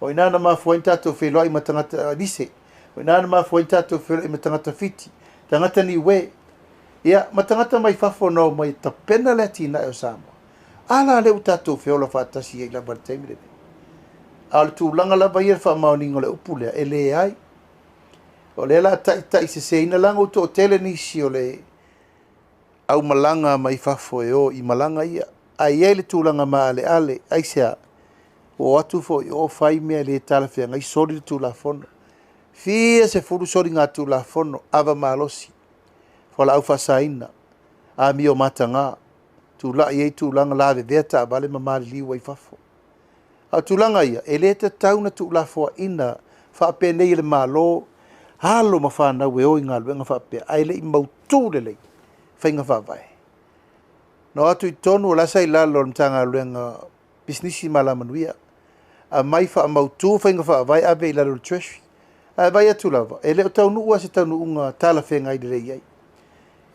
O i ina na mafua ai ona tatou feiloai ma tagata Lise. O i ina na mafua ai ona tatou feiloai ma tagata Fiti, tagata Niue, ia, ma tagata mai fafo na omai e tapena le atinae o Samoa. A la lea ua tatou feola faatasi ai lava i le taimi lenei. A o le tulaga lava ia i le faamaoniga o le upu lea, e leai. O lea o le a taitaiseseina leaga ua toatele nisi o le aumalaga mai fafo e o i malaga ia. Ae i ai le tulaga maaleale, aisea? Ua o atu foi o fai mea le talafeagai, soli le Tulafono. Fia sefulu soligatulafono, ava malosi, fualaau faasaina, amio mataga, tulai ai tulaga lavevea taavale ma maliliu ai fafo. A o tulaga ia, e le tatau ona tuulafoaiina faapenei e le Malo alo ma fanau e o i galuega faapea, ae le i mautu lelei faiga faavae. Na o atu i totonu, o la sa i lalo o le Matagaluega o Pisinisi ma Alamanuia, aumai faamautu faiga faavae ave i lalo o le Treasury. Ae vaai atu lava, e le o taunuu lava se taunuuga talafeagai lelei ai.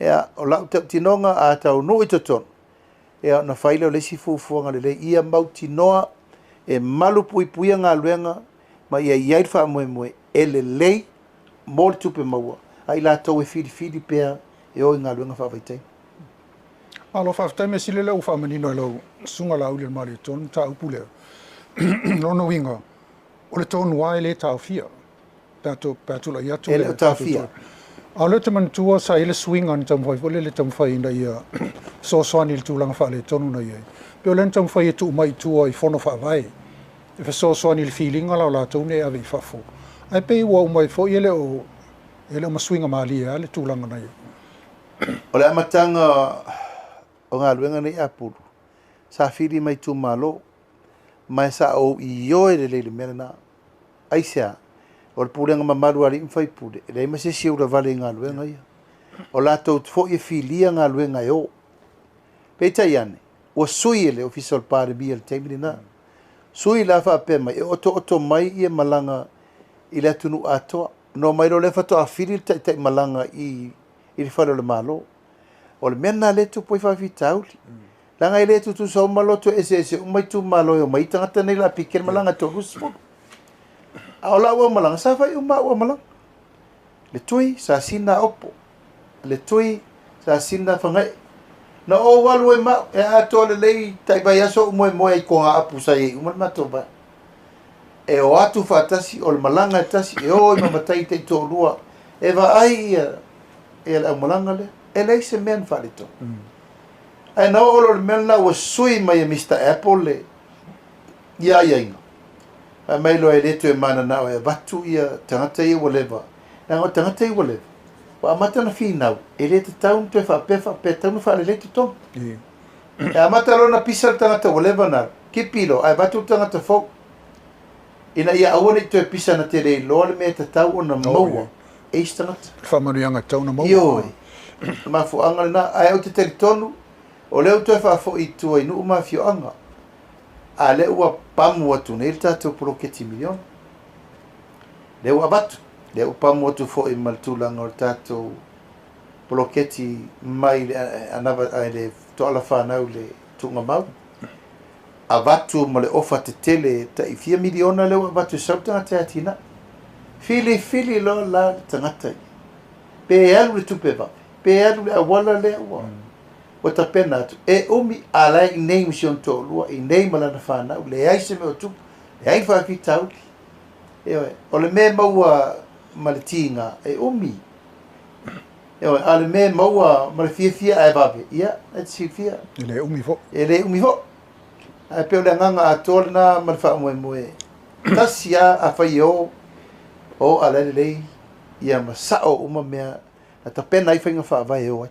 Ia, o lau tautinoga, a taunuu i totonu, ia ona fai lea o le isi fuafuaga lelei, ia mautinoa e malupuipuia galuega ma ia i ai le faamoemoe e lelei mo le tupe maua a i latou e filifili pea e o i galuega faavaitaimi. Malo faafetai, mea sili lea ua faamanino e lau susuga Laaulialemalietoa le mataupu lea. Lona uiga, o le tonu lava e le taofia pe a tulai atu. E le o taofia. A o lea ou te manatua sa i ai le suiga na taumafai foi lea le taumafai ina ia fesoasoani i le tulaga faaletonu na i ai. Pei o lea na taumafai e tuu mai i tua i fono faavae e fesoasoani i le filiga la o latou nei e ave i fafo. Ae pei ua uma ai foi e le o ma suiga malie lava le tulaga na i ai. O le amataga o galuega nei Apulu, sa fili mai itumalo, ma sa ou ioe lelei i le mea lena. Aisea? O le pulega mamalu a alii ma faipule, e leai ma se isi e ulavale i galuega ia. O latou foi e filia galuega e o. Peitai ane, ua sui e le Ofisa o le Palemia i le taimi lena. Sui la faapea mai, e otooto mai ia malaga i le atunuu atoa. Ona omai loa lea faatoa fili le taitai malaga i le fale o le Malo. O le mea lena lea e tupu ai faafitauli. Leaga e le tutusa uma loto eseese uma itumalo e omai ai tagata nei o le a piki le malaga e 30. A o lau aumalaga, sa fai uma au aumalaga. Le Tui, Sasina Aopo. Le Tui, Sasina Fagae. Na ou alu ai ma au, e atoa lelei tai vaiaso ou moemoe ai i Kogaapu sa i ai uma le matou vaega. E o atu faatasi, o le malaga e tasi, e o i Mamatai taitoalua, e vaai ia le aumalaga lea. E leai se mea na faaletonu. Ae na oo loa i le mea lena ua sui mai e Mister Apple le ia aiaiga. Fai mai loa e le toe mananao e avatu ia tagata ia ua leva. Leaga o tagata ia ua leva, ua amata ona finau, e le tatau ona toe faapea faapea, tatau ona faalelei totogi. E amata loa ona pisa le tagata ua leva ona alu, kipi loa ae avatu le tagata fou ina ia aua ne i toe pisa na te le iloa le mea e tatau ona maua e isi tagata. Le faamanuiaga e tatau ona maua. Ioe. O le mafuaaga lena, ae ou te talitonu o lea ua toe faafoi i tua i nuu ma afioaga, a lea ua pamu atu nei le tatou poloketi miliona. Lea ua avatu, lea ua pamu atu foi ma le tulaga o le tatou poloketi mai le anava ai le toala fanau le tuugamau, avatu ma le ofa tetele tai fia miliona lea ua avatu e sau le tagata e atinae. Filifili loa la le tagata ia, pe alu le tupe vave, pe alu le auala lea ua ua tapena atu, e umi a la e i inei ma si ona toalua, i inei ma lana fanau, leai se mea o tupu, leai ni faafitauli. Ioe, o le mea e maua ma le tiga e umi. Ioe, a o le mea e maua ma le fiafia ae vave, ia, e te silafia. E le umi foi. E le umi foi. Ae pei o le agaga atoa lena ma le faamoemoe. Tasi lava afai e o, o a la e lelei, ia ma sao uma mea na tapena ai faiga faavae e o ai.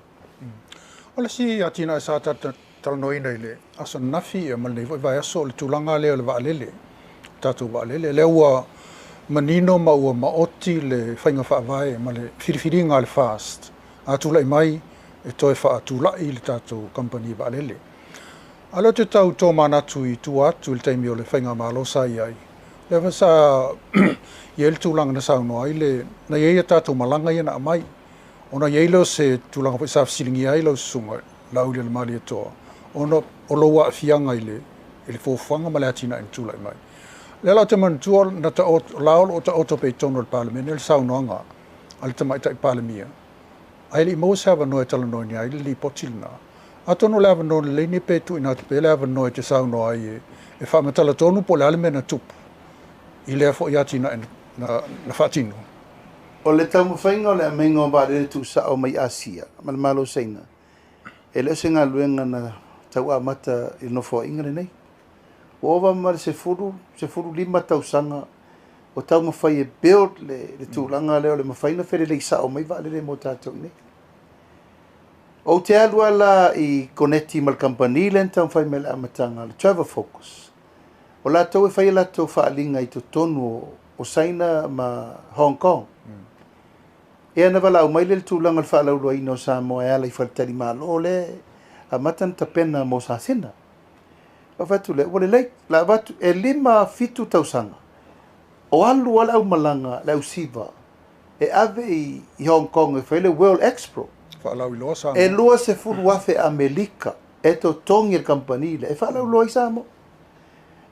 O le isi atinae sa talanoaina i le aso ananafi ma lenei foi vaiaso, o le tulaga lea o le vaalele, le tatou vaalele. Lea ua manino ma ua maoti le faiga faavae ma le filifiliga a le FAST a tulai mai e toe faatulai le tatou kamupani vaalele. A lea ou te tau tomanatu i tua atu i le taimi o le faigamalo sa i ai, lea foi sa i ai le tulaga na saunoa ai le, na i ai a tatou malaga ia na aumai, ona i ai lea o se tulaga foi sa fesiligia ai lau susuga Laaulialemalietoa, ona o lou aafiaga i le i le fuafuaga ma le atinae na tulai mai. O lea la ou te manatua na taoto, la o lo o taoto pea i totonu o le Palemene le saunoaga a le Tamaitai Palemia, ae le i maua se avanoa e talanoaina ai le lipoti lena. Atonu o le avanoa lelei lenei pe tuuina atu pea le avanoa e te saunoa ai e faamatala tonu po o le a le mea na tupu i lea foi atinae na faatino. O le taumafaiga o le aumaiga o vaalele tuusao mai Asia ma le Malo o Saina, e le o se galuega na tau amata i le nofoaiga lenei. Ua ova ma le 10, 15 tausaga o taumafai e build le tulaga lea o le mafai ona felelei sao mai vaalele mo tatou i inei. Ou te alu lava la i koneti ma le kamupani lea na taumafai mai i le amataga, le Travel Focus. O latou e fai a latou faaaliga i totonu o Saina ma Hong Kong. Ia na valaau mai lea i le tulaga o le faalauiloaina o Samoa e ala i faletalimalo lea e amata ona tapena mo Sasina. Ou fai atu lea, ua lelei, la avatu e 5 7 tausaga o alu lava le aumalaga, le ausiva e ave i Hong Kong e fai le World Expo. Faalauiloa Samoa. E 20,000 Amerika e totogi e le kamupani lea e faalauiloa ai Samoa.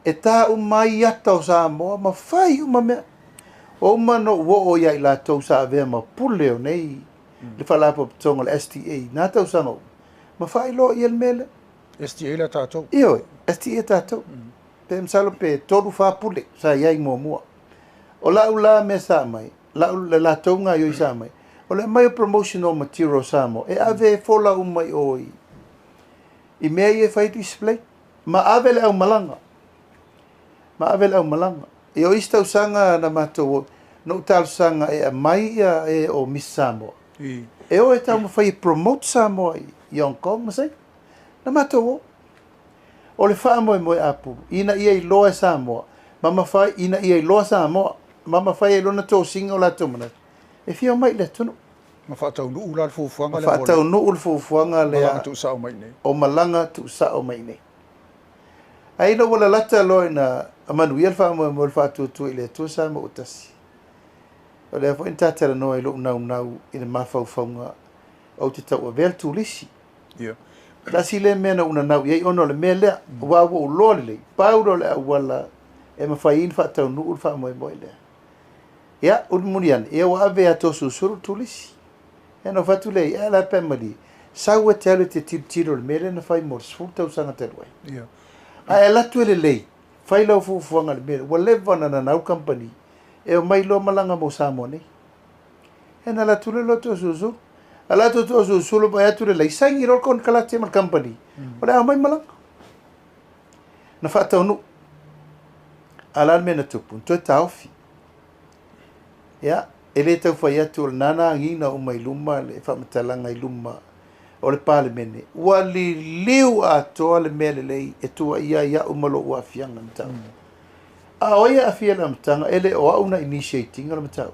E ta uma ai ata o Samoa ma fai uma mea. Ua uma ona ou oo ia i latou sa avea ma pule o nei le Faalapotopotoga o le STA i na tausaga uma, ma faailoa i ai le mea lea. STA lea tatou. Ioe, STA tatou. Pe masalo pe 3, 4 pule sa i ai muamua. O lau la mea sa aumai, lau, le latou gaoioi sa aumai, o le aumai o promotional material o Samoa e ave e fola uma i o i mea ia e fai display. Ma ave le aumalaga. Ma ave le aumalaga. Ia o isi tausaga na matou o, na ou talosaga e aumai ia e o Miss Samoa. E o e taumafai e promote Samoa i Hong Kong ma Saina. Na matou o. O le faamoemoe apulu, ina ia iloa e Samoa, ma mafai, ina ia iloa Samoa, ma mafai ai loa ona tosiga o latou manatu, e fia omai i le atunuu. Ma faataunuu la le fuafuaga lea. Ma faataunuu le fuafuaga lea. Malaga tuusao mai i inei. O malaga tuusao mai i inei. Ae ina ua lalata loa ina manuia le faamoemoe o le faatuatua i le Atua Samoa ua tasi. O lea foi na ta talanoa i lou naunau i le mafaufauga ou te tauavea le turisi. Ia. Tasi lea mea na ou nanau i ai ona o le mea lea, aua ua ou iloa lelei, pau lea o le auala e mafai ai ona faataunuu le faamoemoe lea. Ia, mulimuli ane, ia ua ave ia Tosulusulu le turisi. Ia ona ou fai atu lea i ai, a la pe malie, sau e te alu e te tilotilo i le mea lea na fai mo le 10 tausaga talu ai. Ia. Ae alu atu e lelei, fai lau fuafuaga i le mea lea, ua leva ona nanau le kamupani e omai loa malaga mo Samoa nei. Ia ona alu atu lea loa Tosulusulu. Alu atu Tosulusulu vaai atu lelei, saini loa le konekarate ma le kamupani, o le a omai malaga. Na faataunuu. A o le a le mea na tupu? Na toe taofi. Ia, e le tau fai atu o lena na agiga uma i luma le faamatalaga i luma o le Palemene, ua liliu atoa le mea lelei e tuuaia ai au ma lou aafiaga i le mataupu. A o ai e aafia i le amataga, e le o au na initiate ina le mataupu.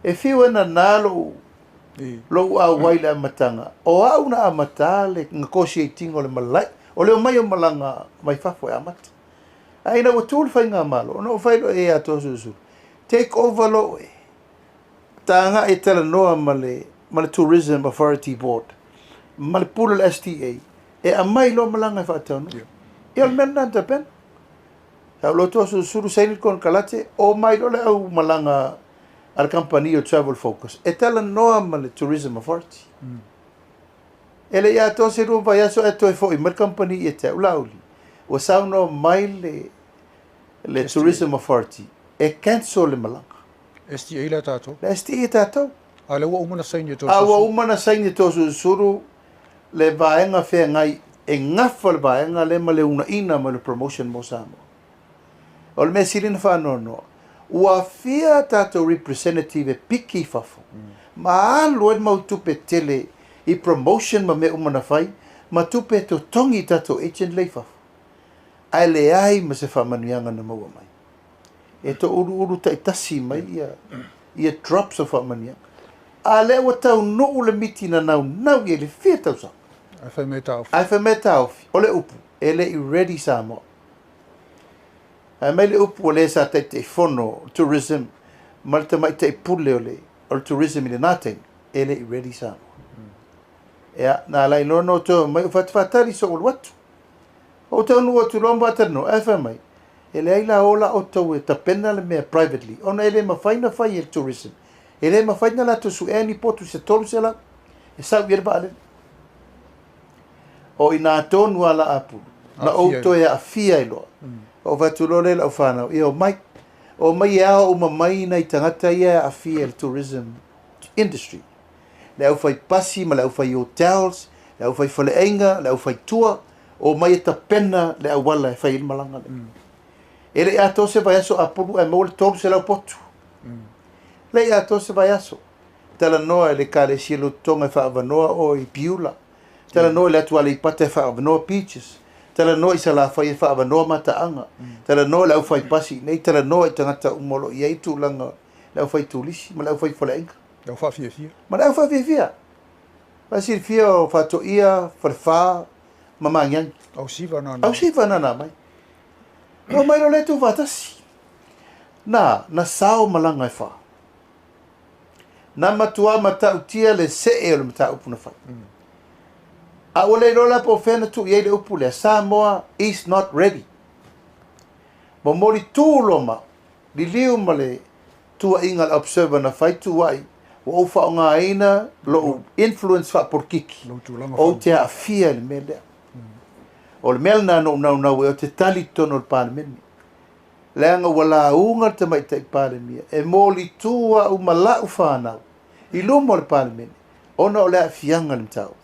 E fiu e nana lou lou auai i le amataga, o au na amata le negotiate ina o le malae, o le omai o malaga mai fafo e amata. Ae ina ua tu le faigamalo, ona ou fai loa i ai ia Toeolesulusulu, take over loa oe, ta agai e talanoa ma le ma le Tourism Authority Board ma le pule o le STA e aumai loa malaga e faataunuu. Ia o le mea lena na tapena. Sa ou loto Toeolesulusulu saini le konekarate, omai loa le au malaga a le kamupani o Travel Focus e talanoa ma le Tourism Authority. E le i atoa se 2 vaiaso ae toe foi mai le kamupani ia te au, Laauli, ua saunoa mai le le Tourism Authority e cancel le malaga. STA la tatou. Le STA tatou. A lea ua uma ona saini e A ua uma ona saini e Toeolesulusulu le vaega feagai e gafa le vaega lea ma le uunaina ma le promotion mo Samoa. O le mea sili ona faanoanoa, ua afia tatou representative e piki i fafo ma alu ai le mau tupe tele i promotion ma mea uma na fai ma tupe e totogi i tatou agent lea i fafo, ae leai ma se faamanuiaga na maua mai. E touluulu taitasi mai ia drops o faamanuiaga. A lea ua taunuu le miti na naunau i ai i le fia tausaga. Ae fai mai e taofi. Ae fai mai e taofi. O le upu, e le i ready Samoa. Ae mai le upu o le sa Taitaifono Tourism ma le tamaitai pule o le o le Tourism i lena taimi, e le i ready Samoa. Ia, na ala ai loa ona outou omai o fatafatali sou alu atu. Ou taunuu atu loa ma faatalanoa, ae fai mai, e leai la o la outou e tapena le mea privately, ona e le mafai ona fai e le Tourism. E le mafai ona latou suea ni potu se 300 e sau i ai le vaalele. O i ina tonu lava la apulu, na ou toe aafia ai loa. Ou fai atu loa lea i lau fanau, ia omai, omai e ao uma mai nai tagata ia e aafia i le tourism industry. Le aufai pasi ma le aufai hotels, le aufai faleaiga, le aufai tour, omai e tapena le auala e fai ai le malaga lea. E le i atoa se vaiaso apulu ae maua le 300 potu. Le i atoa se vaiaso. Talanoa i le Ekalesia Lototoga e faaavanoa oe i Piula. Talanoa i le atu Aleipata e faaavanoa Beaches. Talanoa i Salafai e faaavanoa Mataaga. Talanoa i le aufai pasi i inei. Talanoa i tagata uma o lo o i ai tulaga le aufai turisi ma le aufai faleaiga. Le au faafiafia. Ma le au faafiafia. Faasilafia o Faatoia, Falefa ma Magiagi. Ausiva nana. Ausiva nana mai. Na omai loa le tuufaatasi. Na, na sao malaga e fa. Na matua matautia le see o le mataupu na fai. A ua le iloa la po o fea na tuu i ai le upu lea, Samoa is not ready. Momoli tu loa ma liliu ma le tuuaiga a le Observer na fai tuuai, ua ou faaaogaina lou influence faapolokiki, ou te aafia i le mea lea. O le mea lena na ou naunau ai, ou te tali i totonu o le Palemene. Leaga ua lauga le Tamaitai Palemia e molitu au ma la'u fanau i luma o le Palemene ona o le aafiaga i le mataupu.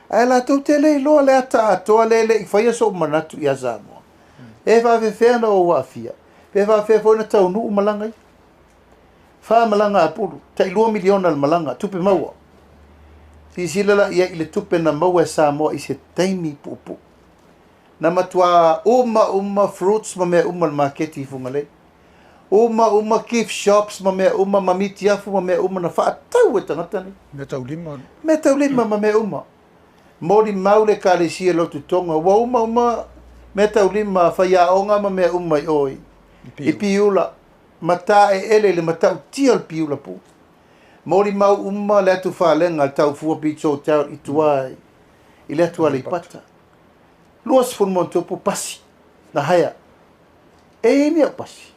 Ae latou te le iloa le ata atoa lea e le i faia so'u manatu ia Samoa. E faafefea ona ou aafia, pe faafefea foi ona taunuu malaga ia. Fa malaga apulu, tai 2 miliona le malaga, tupe maua. Silasila la i ai i le tupe na maua e Samoa i se taimi puupuu. Na matuā uma uma fruits ma mea uma i le maketi i Fugalei. Uma uma gift shops ma mea uma ma mitiafu ma mea uma na faatau e tagata nei. Meataulima. Meataulima ma mea uma. Molimau le Ekalesia i Lotu Tonga ua uma uma meataulima faiaoga ma mea uma i o i Piula ma taeele i le matautia o le Piula pule. Molimau uma le atu falega a le Taufua Beach Hotel i tua i le atu Aleipata. 20 ma ono tupu pasi na hire. E i ai ni au pasi.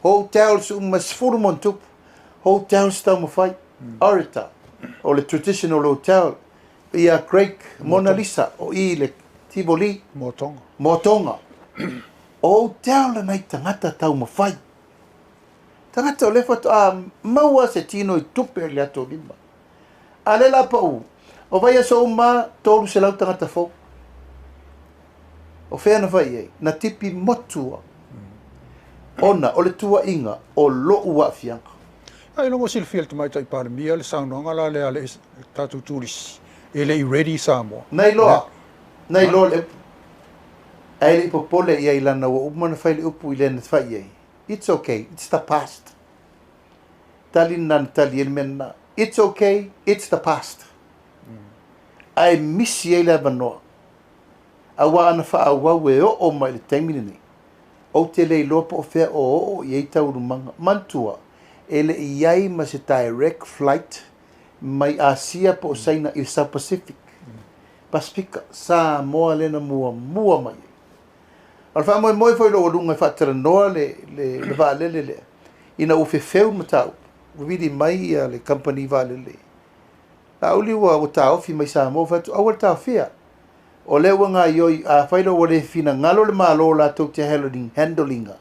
Hotels uma e 10 ma ono tupu. Hotels taumafai. Orita, o le traditional hotel, ia Craig Mona Lisa o i i le Tivoli. Moatonga. Moatonga. O hotel na nai tagata taumafai. Tagata o lea faatoa maua se tino i tupe i le latou lima. A lea la pau, o vaiaso uma 300 tagata fou. O fea na fai i ai? Na tipi motu ona o le tuuaiga o lou aafiaga. Ailoga o silafia e le Tamaitai Palemia le saunoaga la lea a le tatou turisi E le i ready Samoa. Na iloa, na iloa le upu. Ae le i popole i ai lana ua uma ona fai le upu i le na fai i ai. It's okay, it's the past. Tali lena na tali ai le mea lena. It's okay, it's the past. Ae misi ai le avanoa. Aua ana faaauau e oo mai i le taimi lenei, ou te le iloa po o fea o oo i ai taualumaga. Manatua, e le i i ai ma se direct flight mai Asia po o Saina i le South Pacific, Pasifika, Samoa lea na muamua mai ai. O le faamoemoe foi o lou aluga e faatalanoa le, le, le vaalele lea, ina ua fefeu le mataupu, ua vili mai ia le kamupani vaalele. Laauli ua, ua taofi mai Samoa, fai atu, aua le taofia. O lea ua gaoioi, afai loa ua le finagalo le Malo latou te handling, handle ina,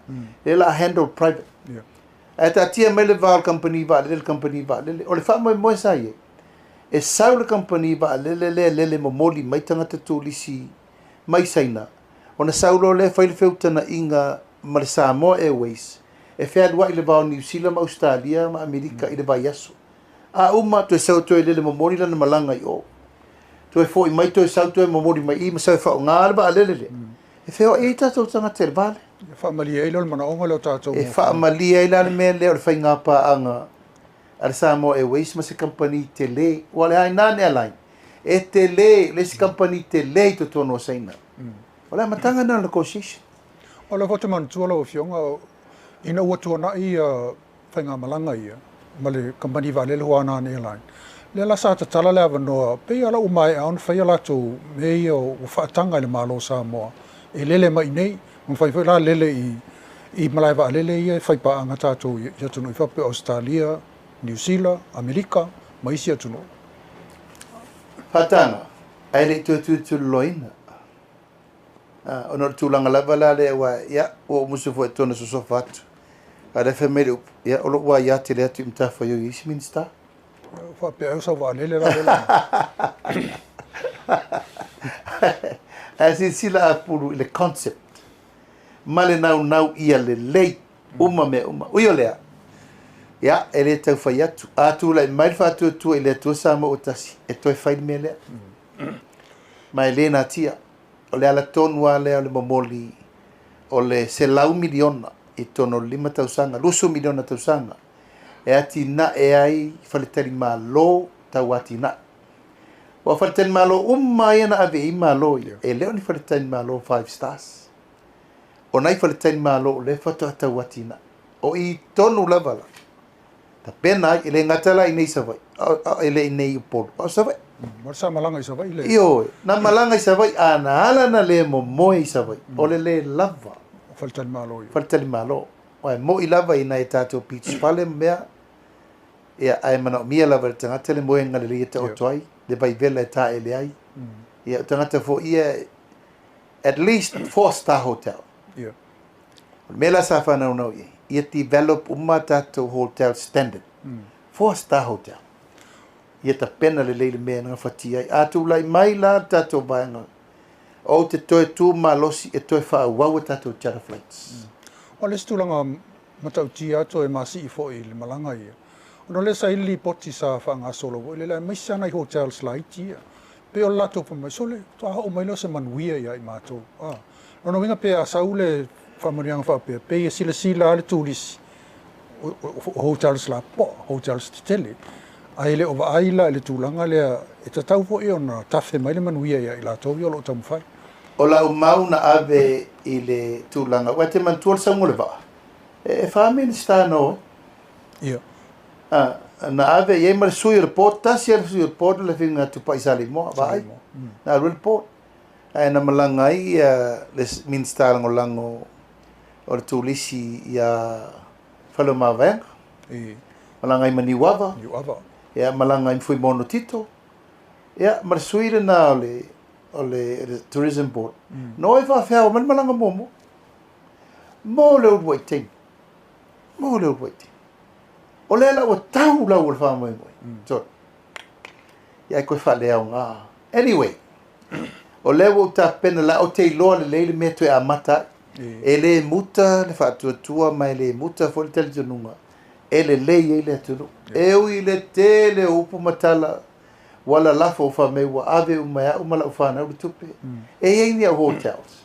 lea o le a handle private. Ae taatia mai le va o le kamupani vaalele le kamupani vaalele. O le faamoemoe sa i ai, e sau le kamupani vaalele lea e lele momoli mai tagata turisi mai Saina, ona sau loa lea fai le feutagaiga ma le Samoa Airways e fealuai i le va o Niu Sila ma Ausetalia ma Amerika i le vaiaso. A uma, toe sau toe lele momoli lana malaga i o. Toe foi mai, toe sau toe momoli mai i ma sau e faaaoga le vaalele lea. E feoai ai tatou tagata i le va lea. E faamalie ai la o le manaoga lea o tatou. E faamalie ai la le mea lea o le faiga paaga a le Samoa Airways ma se kamupani tele. Aua o le Hainan Airline, e tele le isi kamupani tele i totonu o Saina. O le amataga lena o le negotiation. O lea foi ou te manatua lau Afioga, ina ua tuanai faigamalaga ia ma le kamupani vaalele Huanan Airline, lea la sa tatala le avanoa, pei lava ua maea ona fai a latou mea ia ua faataga e le Malo o Samoa e lele mai i nei, ua mafai foi la lele i malae vaalele ia e faipaaga tatou i atunuu i fafo pei o Ausetalia, Niu Sila, Amerika ma isi atunuu. Faataga, ae le i toe tulituliloaina. Ona o le tulaga lava la lea aua, ia, ua ou musu foi e tona sosofa atu. A o lea fai mai le upu, ia, o lou aia tele atu i matafaioi i isi Minisita. Faapea ai o sau vaalele la lea. Ae silasila apulu i le concept ma le naunau ia lelei uma mea uma. Ui o lea, ia, e le tau fai atu. A tulai mai le faatuatua i le Atua Samoa ua tasi, e toe fai le mea lea. Ma e le natia. O le ala tonu lava lea o le momoli o le $100 miliona i totonu o le 5 tausaga, 20 miliona tausaga, e atinae ai faletalimalo tau atinae. Aua o faletalimalo uma lava ia na ave i ai malo ia, e le o ni faletalimalo five stars. O nai faletalimalo o lea faatoa tau atinae. O i tonu lava la, tapena ai, e le gata la i inei i Savaii, e le i inei i Upolu, a o Savaii. Ma sa malaga i Savaii le. Ioe, na malaga i Savaii, a na ala na le momoe i Savaii, o le le lava. O faletalimalo ia. Faletalimalo. Aua e moi lava i nai a tatou beach fale ma mea, ia, ae manaomia lava e le tagata le moega lelei e taoto ai, le vaivela e taele ai. Ia, o tagata foi ia, at least four star hotel. Ia. O le mea la sa faanaunau i ai, ia develop uma tatou hotel standard, four star hotel. Ia tapena lelei le mea e gafatia ai. A tulai mai la le tatou vaega, ou te toe tu malosi e toe faaauau a tatou charter flights. O le isi tulaga matautia atu e masii foi i le malaga ia, ona o lea sa i ai le lipoti sa faagasolo foi lele, aemaise lava nai hotels laiti ia, pei o le latou fai mai, sole, faatoa oo mai lea o se manuia ia i matou. Lona uiga pe a sau le faamanuiaga faapea, pei e silasila lava le turisi o hotels lapopoa, hotels tetele, ae le o vaai la i le tulaga lea e tatau foi ona tafe mai le manuia ia i latou ia o lo o taumafai. O lau mau na ave i le tulaga, aua e te manatua le sauga o le vaa, e fa Minisita na o ai. Ia. Na ave i ai ma le sui o le board, tasi lava le sui o le board o le Afioga ia Tupai Saleimoa, vaai, na alu ai le board. Ae na malaga ai le Minisita Lagolago o le Turisi ia Faleomavaega, malaga ai ma Niuava, ia malaga ai ma Fuimaono Tito, ia ma le sui lena o le o le Tourism Board. Na o ai faafeao mai le malaga muamua mo le uluai taimi, mo le uluai taimi. O lea la ua tau lau o le faamoemoe. Sorry. Ia ai koe faaleaoga. Anyway, o lea ua ou tapena la ou te iloa lelei le mea toe amata ai. E le muta le faatuatua ma e le muta foi le talitonuga e lelei ai le atunuu. E ui i le tele o upu ma tala Ua lalafo fai mai ua ave uma e a'u ma la'u fanau le tupe. E i ai ni au hotels.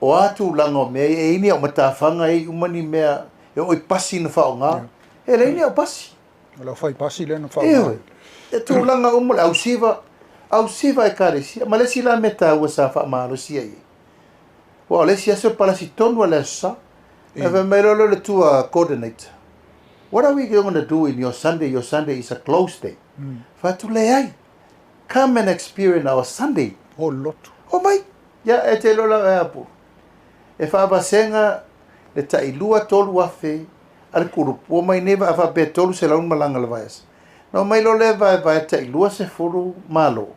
O a tulaga o mea ia, e i ai ni au matafaga, e i ai uma ni mea e oo i pasi na faaaoga. E leai ni au pasi. O le aufai pasi lea na faaaoga. Ioe. E tulaga uma le ausiva, ausiva ekalesia. Ma le isi la mea taua sa faamalosia i ai. Aua o le isi aso e palasi tonu lava i le Aso Sa. Ae fai mai loa lea o le tour coordinator, What are we going to do in your Sunday? Your Sunday is a closed day. Fai atu, Leai. Come and experience our Sunday. O le lotu. Omai. Ia, e te iloa la e a Pulu. E faavasega le tai 2, 3 afe a le kulupu. Ua omai nei a faapea e 300 ni malaga a le vaiaso. Na omai loa lea e vaevae tai 20 malo.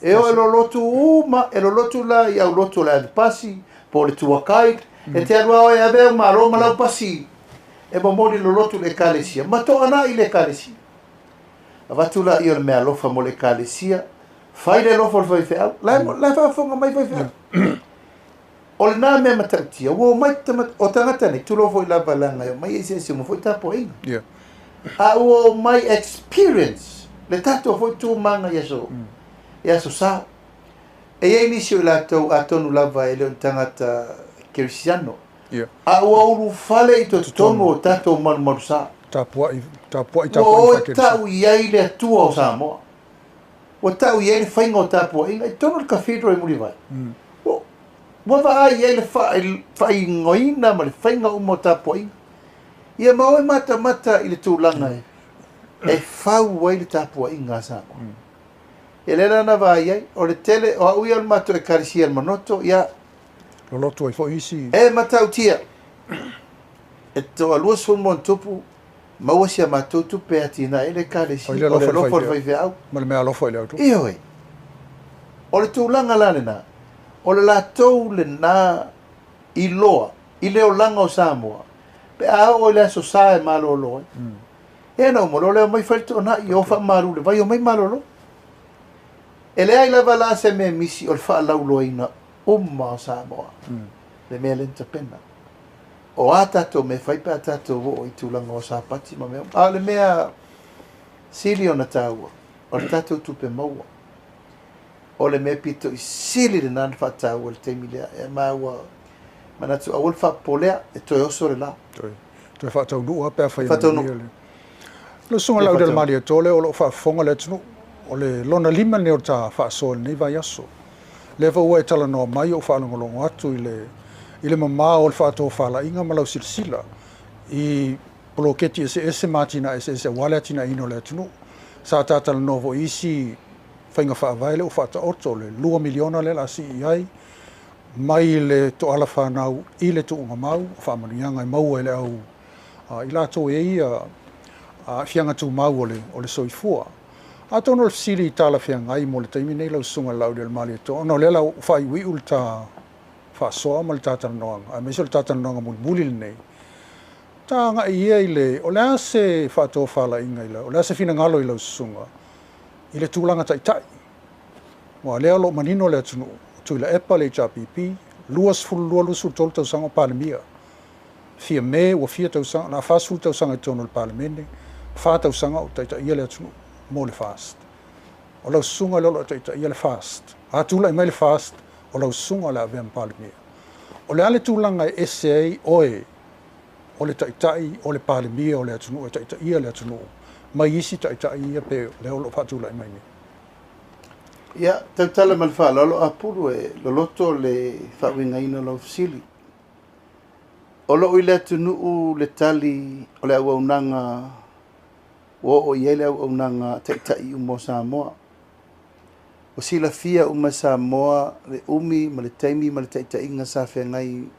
E o e lolotu uma, e lolotu la i aulotu o le ave pasi, po o le tour guide, e te alu lava oe e ave au malo ma lau pasi e momoli lolotu i le ekalesia, ma toanai i le ekalesia. Avatu laia o le meaalofa mo le ekalesia, fai le alofa o le faifeau, la e, la e faafofoga mai faifeau. O lena mea matautia, ua omai tama, o tagata nei, tulou foi lava leaga e omai eseese uma foi tapuaiga. Yeah. A ua omai experience le tatou foi tumaga i aso, i aso sa. E i ai nisi o i latou atonu lava e le o ni tagata kerisiano, Yeah. a ua ulufale i totonu o tatou malumalusa. Tapuai, tapuai, Ua tapuai o e faakerisiano. tau i ai le Atua o Samoa. Ua tau i ai le faiga o tapuaiga i totonu o le Cathedral i Mulivai. Ua, ua vaai i ai le faaigoaina ma le faiga uma o tapuaiga. Ia ma o e matamata i le tulaga e, e fau ai le tapuaiga a Samoa. Ia lea la na vaai ai, o le tele, o au ia o le matou ekalesia i le Manoto, ia, Lolotu ai foi isi. E matautia, e toa 20 ma ona tupu maua si a matou tupe e atinae ai le ekalesia, Fai le o le alofa i le alofa o le faifeau. faifeau. Ma le meaalofa i le autu. Ioe. O le tulaga la lena, o le latou lena iloa i le olaga o Samoa, pe a oo i le Aso Sa e malolo ai. Ia ona uma loa lea, omai fai le toanai, o faamalu i le vai, omai malolo. E leai lava la se mea misi o le faalauloaina uma o Samoa, le mea lea na tapena. O a tatou mea e fai pe a tatou oo i tulaga o Sapati ma mea uma. A o le mea sili ona taua, o le tatou tupe maua. O le mea pito i sili lena na faataua i le taimi lea. E ma ua manatu aua le faapopolea, e toe oso le la. Toe, toe faataunuu lava pe afai e Faataunuu. manuia le. Lau Susuga Laaulialemalietoa o lo o faafofoga le atunuu. O le lona lima lenei o ta faasoa i lenei vaiaso. Lea foi ua e talanoa mai ou faalogologo atu i le i le mamao o le faatofalaiga ma lau silasila i poloketi eseese ma atinae eseese aua le atinaeina o le atunuu. Sa ta talanoa foi i isi faiga faavae lea ua faataoto le $2 miliona lea o le a sii i ai mai le toala fanau i le tuugamau o faamanuiaga e maua e le au i latou e i ai aafiaga tumau o le o le soifua. Atonu o le fesili talafeagai mo le taimi nei lau Susuga i le Laaulialemalietoa ona o lea la ua faaiuiu le ta faasoa ma le ta talanoaga aemaise o le ta talanoaga mulimuli lenei. Ta agai ia i le, o le a se faatofalaiga i lau, o le a se finagalo i lau susuga i le tulaga taitai? Aua o lea o lo o manino le atunuu, o Tuilaepa le HRPP, 22, 23 tausaga o Palemia. Fiame ua fia tausaga, o le a 40 tausaga i totonu o le Palemene, 4 tausaga o taitaia le atunuu mo le FAST. O lau susuga lea o lo o taitaia le FAST. A tulai mai le FAST, o lau susuga o le a avea ma Palemia. O le a le tulaga e ese ai oe o le taitai o le Palemia o le atunuu e taitaia le atunuu mai isi taitai ia pe lea o lo o faatulai mai nei? Ia, tautala ma le faaaloalo Apulu e loloto le faauigaina o lau fesili. O lo o i le atunuu le tali o le auaunaga ua oo i ai le auaunaga taitai uma o Samoa. Ua silafia uma e Samoa le umi ma le taimi ma le taitaiga sa feagai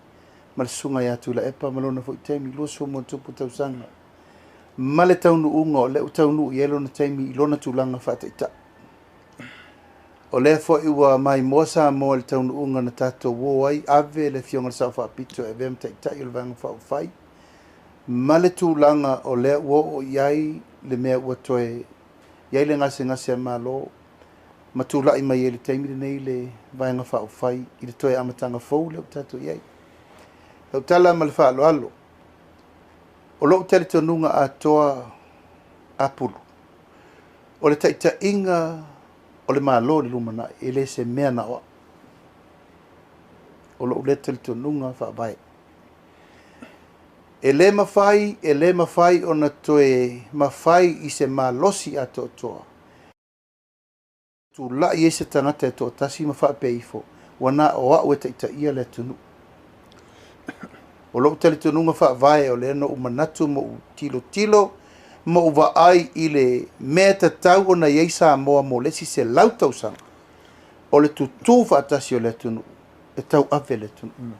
ma le susuga ia Tuilaepa ma lona foi taimi, 20 ma tupu tausaga, ma le taunuuga o lea ua taunuu i ai lona taimi i lona tulaga faataitai. O lea foi ua maimoa Samoa i le taunuuga na tatou o ai ave le afioga i le Sao Faapito e avea ma taitai o le Vaega Faaupufai, ma le tulaga o lea ua oo i ai le mea ua toe i ai le gasegase a Malo ma tulai mai ai i le taimi lenei le Vaega Faaupufai i le toe amataga fou lea ua tatou i ai. Tautala ma le faaaloalo, o lou talitonuga atoa Apulu. O le taitaiga o le Malo i le lumanai, e le se mea na o au. O lou lea talitonuga faavae. E le mafai, e le mafai ona toe mafai i se malosi atoatoa tulai ai se tagata e toatasi ma faapea ifo, ua na o au e taitaia le atunuu. O lou talitonuga faavae o lea na ou manatu ma ou tilotilo ma ou vaai i le mea e tatau ona i ai Samoa mo le isi 100 tausaga, o le tutū faatasi o le atunuu e tauave le atunuu.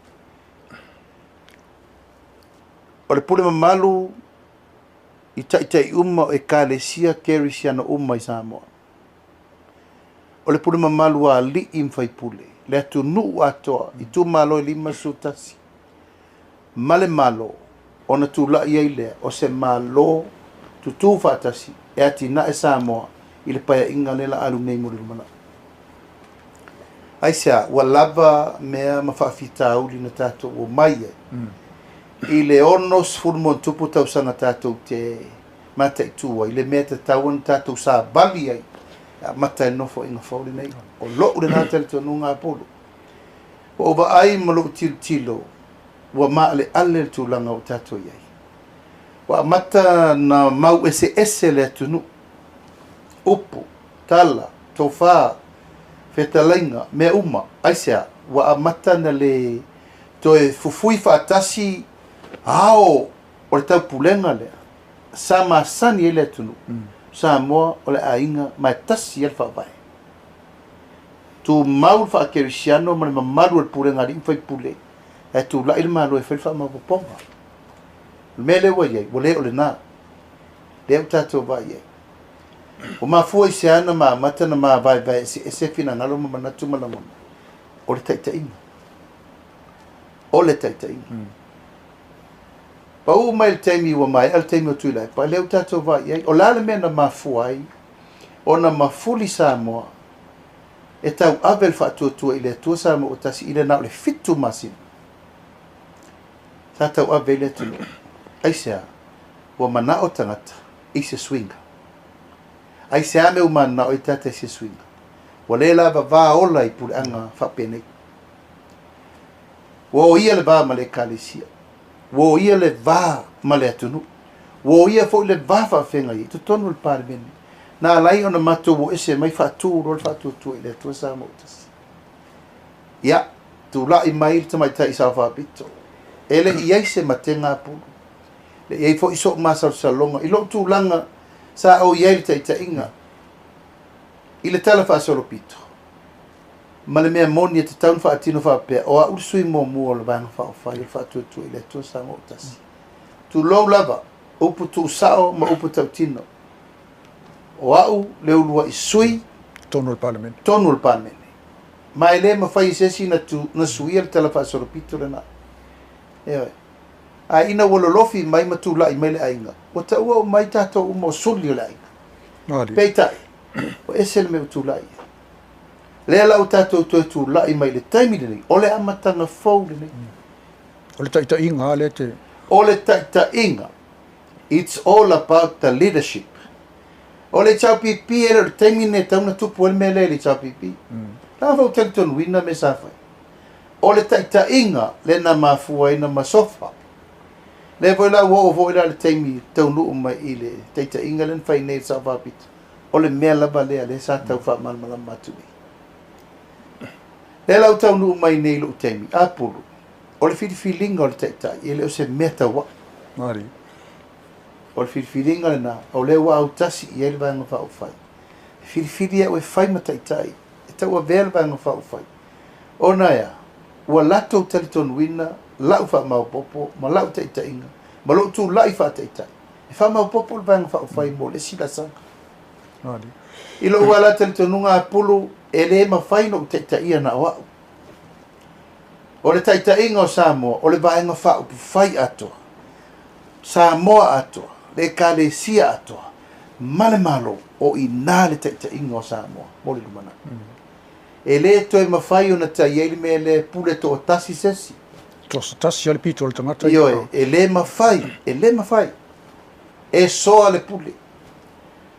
O le pule mamalu i taitai uma o Ekalesia Kerisiano uma i Samoa. O le pule mamalu a alii ma faipule, le atunuu atoa, itumalo e 51, ma le Malo, ona tulai ai lea o se Malo tutū faatasi e atinae Samoa i le paeaiga lea la alu nei mo le lumanai. Aisea, ua lava mea ma faafitauli na tatou omai ai i le 60+ tausaga tatou te mataitu ai le mea e tatau ona tatou savali ai e amata ai le Nofoaiga fou lenei. O lou lena talitonuga Apulu. Ua ou vaai ma lou tilotilo ua maaleale le tulaga ua tatou i ai. Ua amata na mau eseese le atunuu, upu, tala, tofa, fetalaiga, mea uma. Aisea? Ua amata na le toe fufui faatasi ao o le taupulega lea sa masani ai le atunuu. Samoa o le aiga ma e tasi ai le faavae. Tumau le faakerisiano ma le mamalu o le pulega a alii ma faipule, ae tulai le Malo e fai le faamaopoopoga. O le mea lea ua i ai, ua le o lena. Lea ua tatou vaai i ai. Ua mafua i se ana ma amata na mavaevae eseese finagalo ma manatu ma lagona, o le taitaiga. O le taitaiga. Pau mai le taimi ua maea le taimi o Tuilaepa, lea ua tatou vaai i ai. O le a le mea na mafua ai ona mafuli Samoa e tauave le faatuatua i le Atua Samoa ua tasi i le na o le 7 masina sa tauave ai le atunuu. Aisea? Ua manao tagata i se suiga. Aisea mea ua mananao ai tagata i se suiga? Ua le lava va ola i puleaga faapenei. Ua oia le va ma le Ekalesia. Ua oia le va ma le atunuu. Ua oia foi le va faafeagai i totonu o le Palemene. Na ala ai ona matou o ese mai faatu loa le faatuatua i le Atua Samoa ua tasi. Ia, tulai mai le tamaitai Sao Faapito. E le i ai se matega Apulu. Le i ai foi sou masalosaloga i lou tulaga sa ou i ai i le taitaiga i le tala faasolopito. Ma le mea moni e tatau ona faatino faapea, o au le sui muamua o le Vaega Faaupufai o le Faatuatua i le Atua Samoa ua tasi. Tulou lava, upu tuusao ma upu tautino. O au le uluai sui tonu o le Palemene. Tonu o le Palemene. Ma e le mafai e se isi na, tu, na suia le tala faasolopito lena. Ioe. Ae ina ua lolofi mai ma tulai mai le aiga, ua taua uma ai tatou uma o suli o le aiga. Peitai, ua ese le mea ua tulai ai. Lea la ua tatou toe tulai mai i le taimi lenei, o le amataga fou lenei. O le taitaiga lava lea te... O le taitaiga. It's all about the leadership. O le HRPP e le o le taimi lenei e tatau ona tupu ai le mea lea i le HRPP. Leaga foi ua talitonuina mea sa fai. O le taitaiga lea na mafua ai na masofa. Lea foi la ua oo foi la le taimi taunuu mai i le taitaiga lea na fai nei i le Sao Faapito. O le mea lava lea lea sa tau faamalamalama atu nei. Lea la ua taunuu mai nei i lou taimi, Apulu, o le filifiliga o le taitai e le o se mea tauau. O le filifiliga lena, o lea ua autasi i ai le Vaega Faaupufai. E filifili au e fai ma taitai, e tauavea le Vaega Faaupufai. Ona e a? Ua latou talitonuina lau faamaopoopo ma lau taitaiga ma lou tulai faataitai e faamaopoopo le Vaega Faaupufai mo le isi laasaga. I lou ala talitonuga Apulu, e le mafai ona ou taitaia na o au. O le taitaiga o Samoa, o le Vaega Faaupufai atoa, Samoa atoa, le Ekalesia atoa, ma le Malo, o i ina le taitaiga o Samoa mo le lumanai. E le toe mafai ona tai ai le mea lea e pule toatasi se isi. Toatasi lava le pito o le tagata. Ioe, e le mafai, e le mafai. E soa le pule.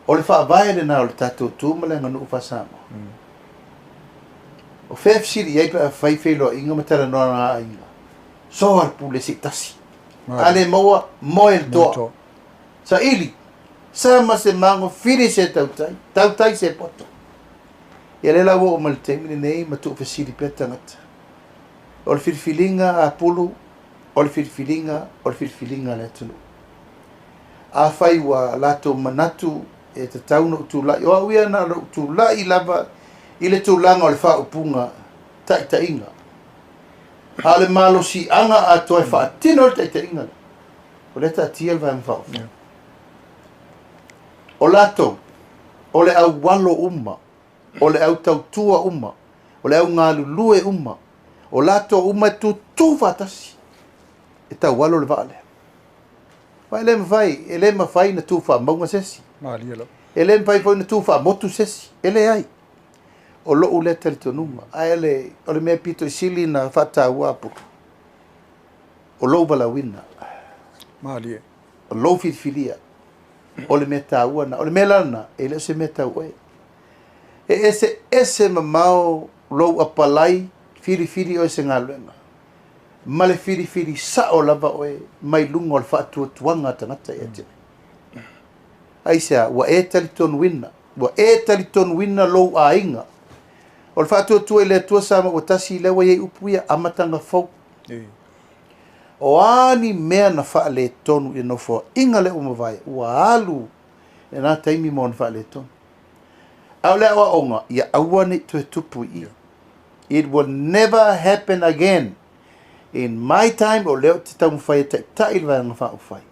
O le faavae lena o le tatou tu ma le aganuu faa-Samoa. O fea e fesili i ai pe a fai feiloaiga ma talanoaga a aiga? Soa le pule se i tasi. A le maua, moe le toa. Saili, sa ma se mago, fili se tautai, tautai se poto. Ia lea la ua oo mai le taimi lenei ma tuufesili pea tagata. O le filifiliga a Pulu, o le filifiliga, o le filifiliga a le atunuu. Afai ua latou manatu e tatau ona ou tulai, o au ia na ona ou tulai lava i le tulaga o le faaupuga taitaiga. A o le malosiaga atoa e faatino le taitaiga lea, o lea e taatia le Vaega Faaupufai. O latou, o le aualo uma, o le au tautua uma, o le au galulue uma, o latou uma e tutū faatasi e taualo le vaa lea. Aua e le mafai, e le mafai ona tu faamauga se isi. E le mafai foi ona tu faamotu se isi. E leai. O lou lea talitonuga. Ae o le mea pito i sili na faataua Apulu, o lou valaauina. Malie. O lou filifilia. O le mea taua na. O le mea la lena, e le o se mea tau oe. E eseese mamao lou apalai filifili oe se galuega. Ma le filifili sao lava oe mai luga o le faatuatuaga a tagata ia te oe. Aisea, ua e talitonuina, ua e talitonuina lou aiga. O le faatuatua i le Atua sa ma ua tasi, lea ua i ai upu ia, amataga fou. O a ni mea na faaletonu i le nofoaiga lea ua mavae, ua alu lena taimi ma ona faaletonu. A o le aoaoga, ia aua ne i toe tupu i i. It will never happen again. In my time, o lea ou te taumafai e taitai le Vaega Faaupufai,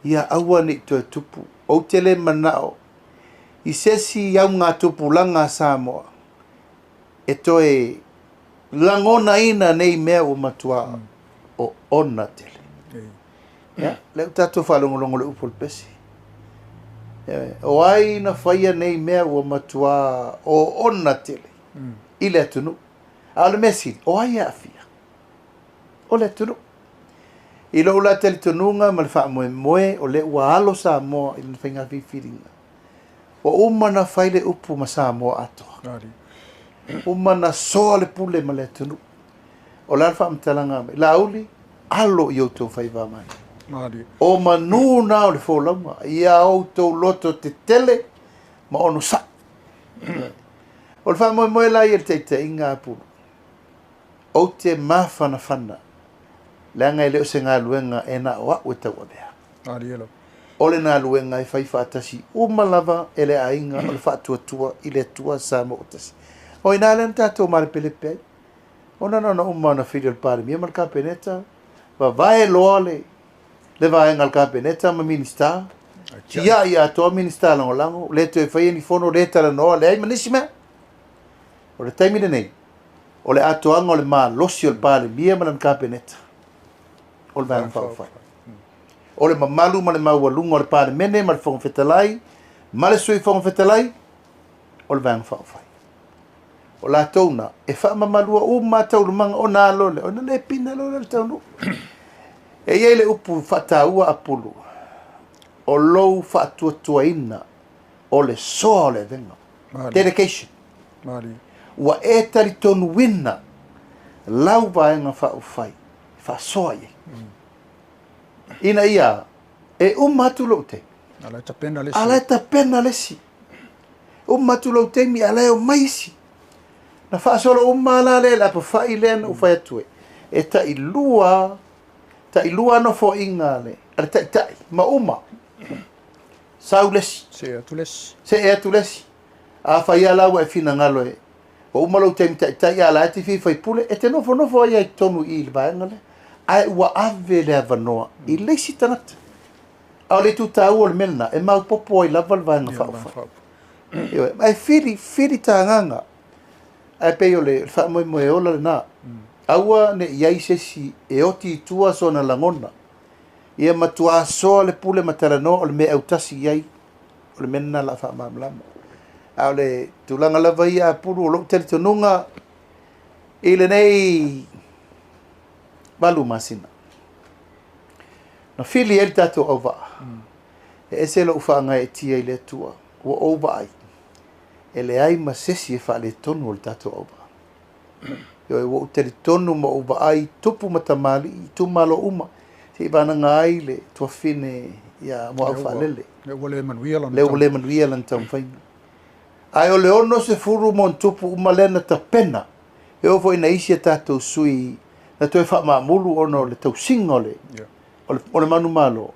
ia aua ne i toe tupu. Ou te le manao i se isi augatupulaga a Samoa e toe lagonaina nei mea ua matua oona tele. Ia, lea ua tatou faalogologo i le upu o le pese. O ai na faia nei mea ua matua oona tele i le atunuu. A o le mea sili, o ai e aafia? O le atunuu. I lou la talitonuga ma le faamoemoe, o lea ua alo Samoa i lana faiga filifiliga. Ua uma ona fai le upu ma Samoa atoa. Uma ona soa le pule ma le atunuu. O le a le faamatalaga mai? Laauli, alo i outou faiva mai. O manu na o le folauga, ia outou loto tetele ma onosai. O le faamoemoe la ia le taitaiga a Pulu, ou te mafanafana, leaga e le o se galuega e na o au e tauavea. O le galuega e fai faatasi uma lava e le aiga o le faatuatua i le Atua Samoa ua tasi. O i ina lea na tatou malepelepe ai. Ona na ona uma ona fili o le Palemia ma le Kapeneta, vavae loa le vaega a le Kapeneta ma Minisita, tiai atoa Minisita lagolago, le toe faia ni fono, le talanoa, leai ma nisi mea. O le taimi lenei, o le atoaga o le malosi o le Palemia ma lana Kapeneta, o le Vaega Faaupufai. O le mamalu ma le maualuga o le Palemene ma le Fofoga Fetalai ma le Sui Fofoga Fetalai, o le Vaega Faaupufai. O latou na, e faamamalua uma taualumaga ona alo lea, ona le pina loa lea le taunuu. E i ai le upu faataua a Pulu, o lou faatuatuaina o le soa o le avega. Dedication. Ua e talitonuina lau Vaega Faaupufai e faasoa i ai. Ina ia e uma atu lou taimi. A la e tapena le isi. A la e tapena le isi. Uma atu lou taimi, a la e omai isi. Na faasolo uma la lea le apafai lea na ou fai atu e. E tailua, tailua nofoaiga a le taitai ma uma. Sau le isi. Se atu le isi. Se atu le isi. A fai ala ua e finagalo e. Ua uma lou taimi taitai a la e te fia faipule, e te nofonofo ai ai totonu i le vaega lea. Ae ua ave le avanoa i le isi tagata. A o le itu taua o le mea lena, e maopoopo ai lava le Vaega Faaupufai. Ae fili, fili tagaga. Ae pei o le faamoemoe ola lena. Aua ne i ai se isi e oti i tua sona lagona. Ia matua soa le pule ma talanoa o le mea autasi i ai. O le mea lena la faamalamalama. A o le tulaga lava ia a Pulu o lou talitonuga i lenei 8 masina. Na fili ai le tatou auvaa. E ese lou faagaeetia i le Atua. Ua ou vaai, e leai ma se isi e faaletonu o le tatou auvaa. Ioe, ua ou talitonu ma ou vaai i tupu ma tamalii, itumalo uma, se i vanaga ai le tuafafine ia Muaufaalele. Lea ua le manuia lana Lea ua le manuia lana taumafaiga. Ae o le 60 ma ona tupu uma lea na tapena, e oo foi ina isi a tatou sui na toe faamaamulu ona o le tausiga o le, o le manumalo,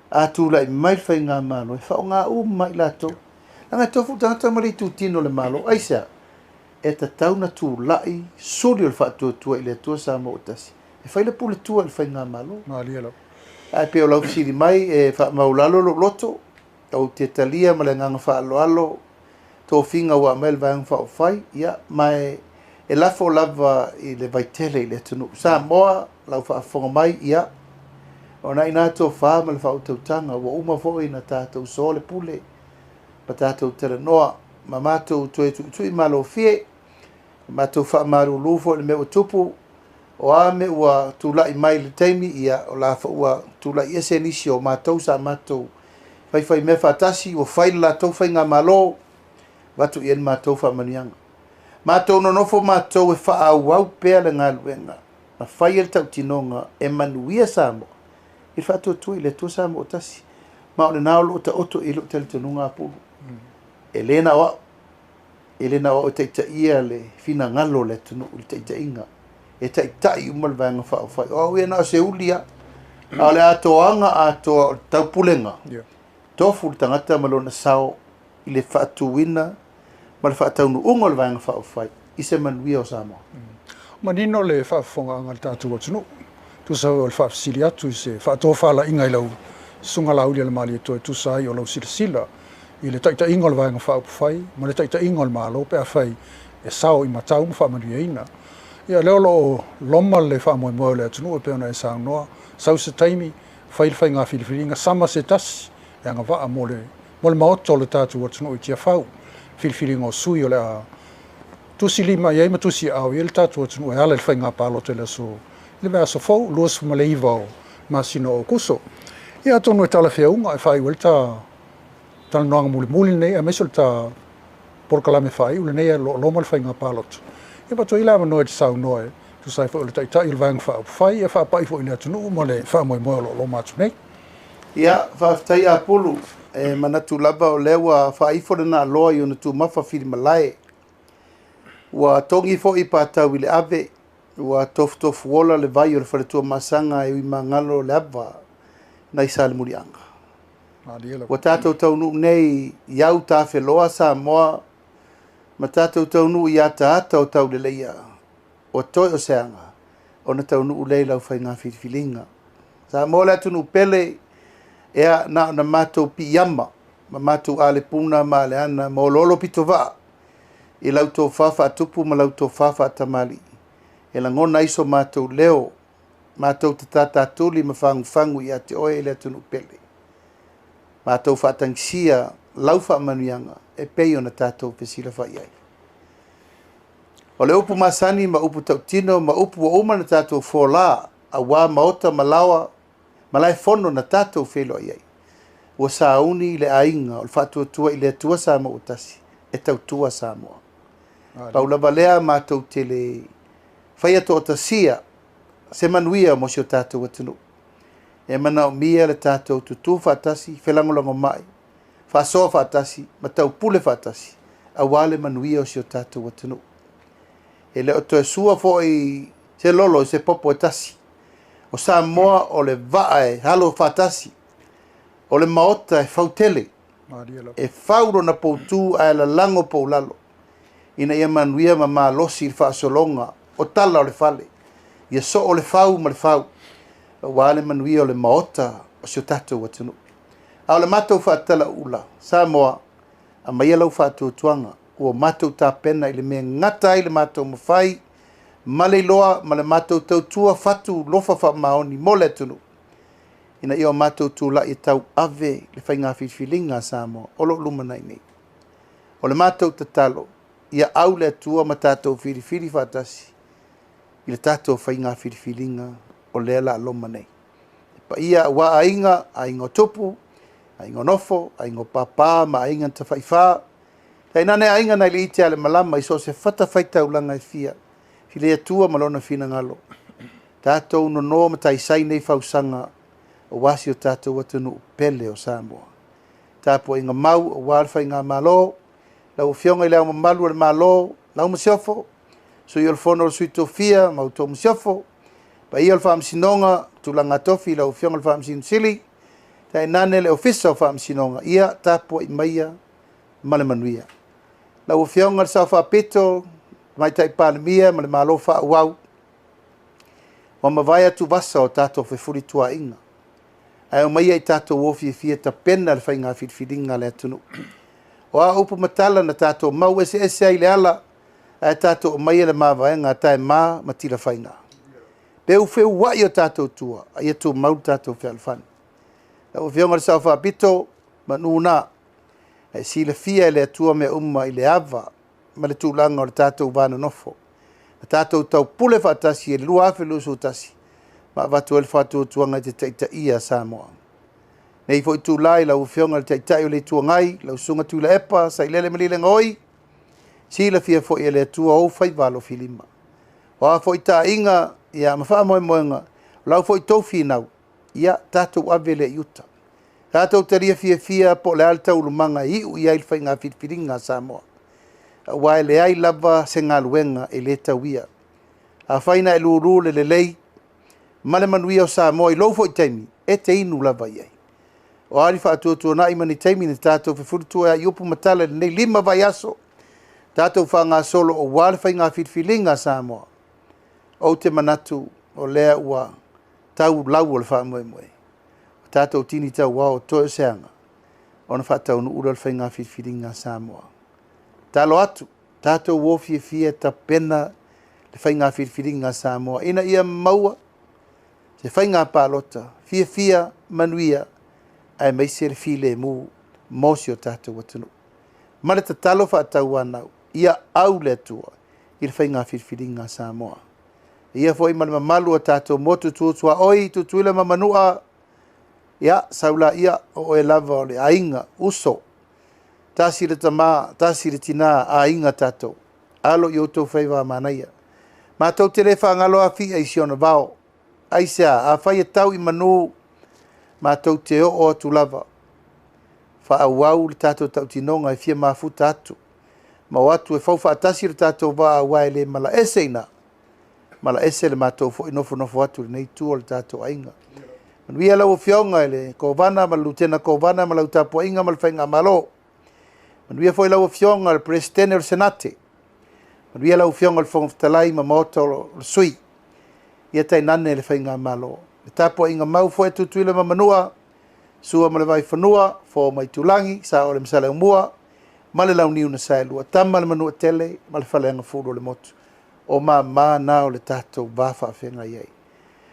a tulai mai le faigamalo e faaaoga uma i latou. Leaga e tofu le tagata ma le itutino o le Malo. Aisea? E tatau ona tulai suli o le faatuatua i le Atua Samoa ua tasi e fai le pule tua i le faigamalo. Malie lava. Ae pei o lau fesili mai e faamaulalo lou loto, ou te talia ma le agaga faaaloalo tofiga ua aumai e le Vaega Faaupufai, ia, ma e lafo lava i le vaitele i le atunuu. Samoa, lau faafofoga mai, ia, o lena i ina tofa ma le faautautaga, ua uma foi ona tatou soa le pule ma tatou talanoa ma matou toe tuitui malofie, ma matou faamalulu foi i le mea ua tupu. O a mea ua tulai mai i le taimi, ia, o la foi ua tulai ese nisi o matou sa matou faifai mea faatasi, ua fai le latou faigamalo, avatu i ai le matou faamanuiaga. Matou nonofo matou e faaauau pea le galuega na fai e le tautinoga e manuia Samoa i le faatuatua i le Atua Samoa ua tasi. Ma o lena o lo o taoto i ai lou talitonuga Apulu. E le na o au, e le na o au e taitaia le finagalo o le atunuu i le taitaiga. E taitai uma le Vaega Faaupufai. O au ia na o se uli lava. A o le atoaga atoa o le taupulega, tofu le tagata ma lona sao i le faatuina ma le faataunuuga o le Vaega Faaupufai i se manuia o Samoa. Manino le faafofogaaga a le tatou atunuu. Tusa foi o le faafesili atu i se faatofalaiga i lau Susuga Laaulialemalietoa e tusa ai o lau silasila i le taitaiga o le Vaega Faaupufai ma le taitaiga o le Malo pe afai e sao i matau ma faamanuiaina. Ia lea o lo o loma le faamoemoe o le atunuu e pei ona e saunoa, sau se taimi, fai le faiga filifiliga, sama se tasi e agavaa mo le mo le maota o le tatou atunuu i Tiafau, filifiliga o sui o le a tusi lima i ai ma tusi aao i ai le tatou atunuu e ala i le faiga palota i le aso i le vaiaso fou 29 o masina o Aokuso. Ia atonu e talafeauga e faaiu ai le ta talanoaga mulimuli lenei aemaise o le ta polokalame faaiu lenei o lo o loma le faiga palota. Ia avatu ai le avanoa e te saunoa e tusa ai foi o le Taitai o le Vaega Faaupufai, ia faapai foi i le atunuu ma le faamoemoe o lo o loma atu nei. Ia, faafetai Apulu. E manatu lava o lea ua faaifo le naaloa i ona tumafa filimalae. Ua togi foi patau i le ave, ua tofutofuola le vai o le faletuamasaga e uimagalo le ava nai Salemuliaga. Ua tatou taunuu nei i au tafeloa Samoa ma tatou taunuu i ataata o tauleleia o toe o se aga ona taunuu lea i lau faiga filifiliga. Samoa le atunuu pele, ea na ona matou piiama ma matou alepuna ma aleana ma oloolo pitovaa i lau tofa faatupu ma lau tofa faatamalii e lagona ai so matou leo, matou te tatatuli ma fagufagu ia te oe le atunuu pele. Matou faatagisia lau faamanuiaga e pei ona tatou fesilafai ai. O le upu masani ma upu tautino ma upu ua uma na tatou fola aua maota ma laoa ma laefono na tatou feiloai ai, ua sauni le aiga o le faatuatua i le Atua Samoa ua tasi e tautua Samoa. Pau lava lea matou te le faia toatasia se manuia mo si o tatou atunuu. E manaomia le tatou tutū faatasi, felagolagomai, faasoa faatasi ma taupule faatasi aua le manuia o si o tatou atunuu. E le o toe sua foi se lolo i se popo e tasi. O Samoa o le vaa e alo faatasi, o le maota e fautele, e fau lona poutu ae lalago poulalo, ina ia manuia ma malosi le faasologa o tala o le fale, ia soo le fau ma le fau, aua le manuia o le maota o si o tatou atunuu. A o le matou faatalaula, Samoa, aumaia lau faatuatuaga, ua matou tapena i le mea e gata ai le matou mafai ma le iloa ma le matou tautua fatu lofa faamaoni mo le atunuu, ina ia o matou tulai e tauave le faiga filifiliga a Samoa o lo o lumanai nei. O le matou tatalo, ia au le Atua ma tatou filifili faatasi i le tatou faiga filifiliga o lea la loma nei. E paia aua aiga, aiga o tupu, Aiga o Nofo, aiga o Papa ma aiga na Tafaifā, tainane aiga nai le ite a le malama i so o se fatafaitaulaga e fia, i le Atua ma Lona finagalo. Tatou nono ma taisai nei fausaga aua si o tatou atunuu pele o Samoa. Tapuaiga mau aua le faigamalo, lau Afioga i Le Ao Mamalu o le Malo, lau Masiofo, Sui o le Fono o Sui Tofia ma outou Masiofo, paia o le Faamasinoga, tulaga tofi lau Afioga i le Faamasino Sili, tainane le Ofisa o Faamasinoga, ia tapuai maia ma le manuia. Lau Afioga i le Sao Faapito, Tamaitai Palemia ma le Malo faaauau, ua mavae atuvasa o tatou fefulituaaiga, ae omaia i tatou o fiafia e tapena le faiga filifiliga a le atunuu. O a upu ma tala na tatou mau eseese ai i le ala, ae tatou aumaia le mavaega a Taema ma Tilafaiga. Peu feuai o tatou tua, a ia tumau le tatou fealofani. Lau Afioga i le Sao Faapito, manu na, e silafia e le Atua mea uma i le ava ma le tulaga o le tatou va nonofo. Na tatou taupule faatasi i le 2021, ma avatu ai le faatuatuaga i te taitaia Samoa. Nei foi itula i lau Afioga i le Taitai o le Itu Agai, lau Susuga Tuilaepa Sailele Malielegaoi, silafia foi e le Atua ou faiva alofilima. O a foi taaiga ia ma faamoemoega, o lau foi tou finau, ia tatou ave lea i uta. Tatou talia fiafia po o le a le taualumaga e iu i ai le faiga filifiliga a Samoa. Aua e leai lava se galuega e le tauia. Afai na e lulu le lelei ma le manuia o Samoa i lou foi taimi, e te inu lava i ai. O a ni faatuatuanai ma ni taimi na tatou fefulitua ai i upu ma tala i lenei 5 vaiaso, tatou faagasolo aua le faiga filifiliga a Samoa, ou te manatu o lea ua tau lau o le faamoemoe. O tatou tini tauao o toe o se aga, ona faataunuu lea o le faiga filifiliga a Samoa. Talo atu, tatou o fiafia e tapena le faiga filifiliga a Samoa, ina ia maua se faiga palota fiafia manuia aemaise le filemu mo si o tatou atunuu. Ma le tatalo faatauanau, ia au le Atua i le faiga filifiliga a Samoa. Ia foi ma le mamalu o tatou motu tutuaoi, Tutuila ma Manua, ia saula ia o oe lava o le aiga uso. Tasi le tama, tasi le tina, aiga tatou. Alo i outou faiva manaia. Matou te le faagalo afia i si ona vao. Aisea, afai e tau i manu, matou te oo atu lava. Faaauau le tatou tautinoga e fia mafuta atu. Ma o atu e fau faatasi le tatou vaa aua e le malaese ina. Malaese le matou foi nofonofo atu lenei itu o le tatou aiga. Manuia lau Afioga i le Kovana ma le Lutena Kovana ma lau tapuaiga ma le faigamalo. Manuia foi lau Afioga i le Peresetene o le Senate. Manuia lau Afioga i le Fofoga Fetalai ma Maota o le Sui. Ia tainane le faigamalo. Le tapuaiga mau foi Tutuila ma Manua, Sua ma le Vaifanua, Fo ma Itulagi, Sao o le Masaleumua, ma le Launiu na Saelua, Tama le Manuatele ma le Faleagafulu o le Motu. O mamā na o le tatou va faafeagai ai.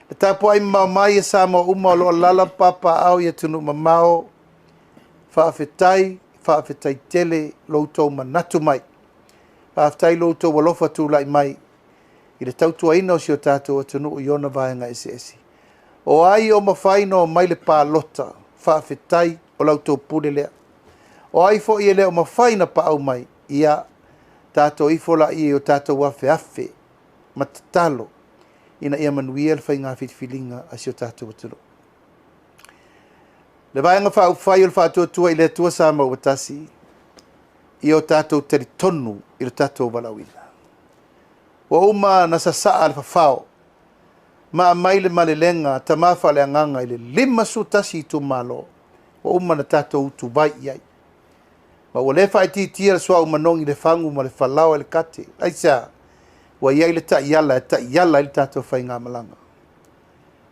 Le tapuai mamao mai e Samoa uma o lo o lala papaao i atunuu mamao, faafetai, faafetai tele lo outou manatu mai. Faafetai lo outou alofa tulai mai i le tautuaina o si o tatou atunuu i ona vaega eseese. O ai o mafai ona omai le palota, faafetai o la outou pule lea. O ai foi e le o mafai na paau mai, ia tatou ifo laia i o tatou afeafe ma tatalo ina ia manuia le faiga filifiliga a si o tatou atunuu. Le vaega faaupufai o le faatuatua i le Atua Samoa ua tasi, ia o tatou talitonu i le tatou valaauina. Ua uma na sasaa le fafao, ma aumai le malelega tama faaleagaga i le 51 itumalo, ua uma na tatou utuvai i ai. Ma ua le faaitiitia le suauu manogi le fagu ma le falao e le kate. Aisea, ua i ai le taiala e taiala ai le tatou faigamalaga.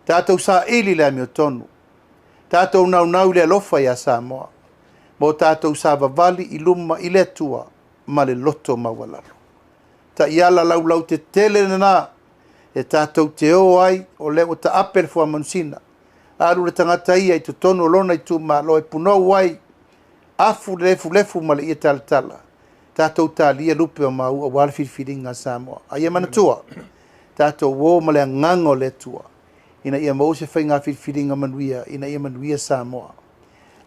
Tatou saili le amiotonu, tatou naunau i le alofa ia Samoa, ma o tatou savavali i luma i le Atua ma le loto maualalo. Taiala laulau tetele lena e tatou te o ai, o lea ua taape le fuamanusina. Alu le tagata ia i totonu o lona itumalo e punou ai, afu le lefulefu ma le ia talatala. Tatou talia lupe o maua aua le filifiliga a Samoa. A ia manatua, tatou o ma le agaga o le Atua, ina ia maua se faiga filifiliga manuia, ina ia manuia Samoa.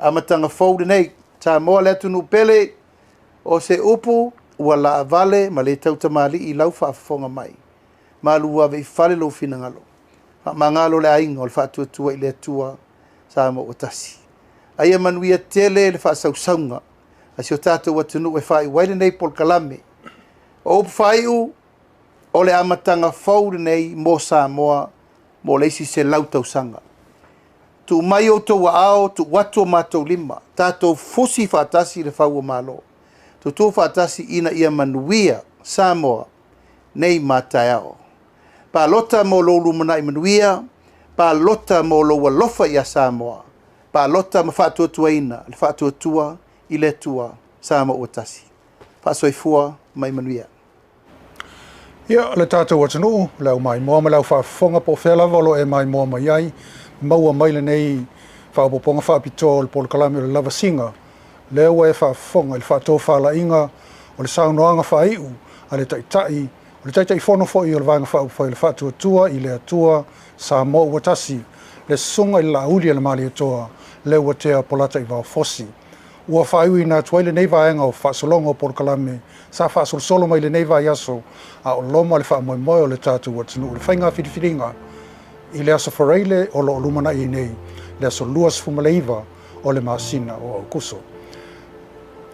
Amataga fou lenei. Samoa le atunuu pele, o se upu ua laavale ma le tautamalii i lau faafofoga mai. Malu ave i fale lou finagalo. Faamagalo le aiga o le Faatuatua i le Atua Samoa ua tasi. Aia manuia tele le faasausauga a si o tatou atunuu e faaiu ai lenei polokalame. O upu faaiu, o le amataga fou lenei mo Samoa mo le isi 100 tausaga. Tuu mai outou aao, tuu atu o matou lima, tatou fusi faatasi le fau o Malo. Tutu faatasi ina ia manuia Samoa nei ma taeao. Palota mo lou lumanai manuia, palota mo lou alofa ia Samoa, palota ma faatuatuaina le Faatuatua i le Atua Samoa ua tasi. Faasoifua mai manuia. Ia, le tatou atunuu, le au maimoa ma le au faafofoga po o fea lava o lo o e maimoa mai ai, maua mai lenei faaopoopoga faapitoa o le polokalame o le lavasiga, lea ua e faafofoga i le faatofalaiga o le saunoaga faaiu a le Taitai, o le Taitaifono foi o le Vaega Faaupufai o le Faatuatua i le Atua Samoa ua tasi, le Susuga i le Laauli a le Malietoa, Leuatea Polataivao Fosi. Ua faaiuina atu ai lenei vaega o faasologa o polokalame sa faasolosolo mai lenei vaiaso a o loma le faamoemoe o le tatou atunuu i le faiga filifiliga i le aso Faraile o lo o lumanai ai nei, le aso 29 o le masina o Aokuso. O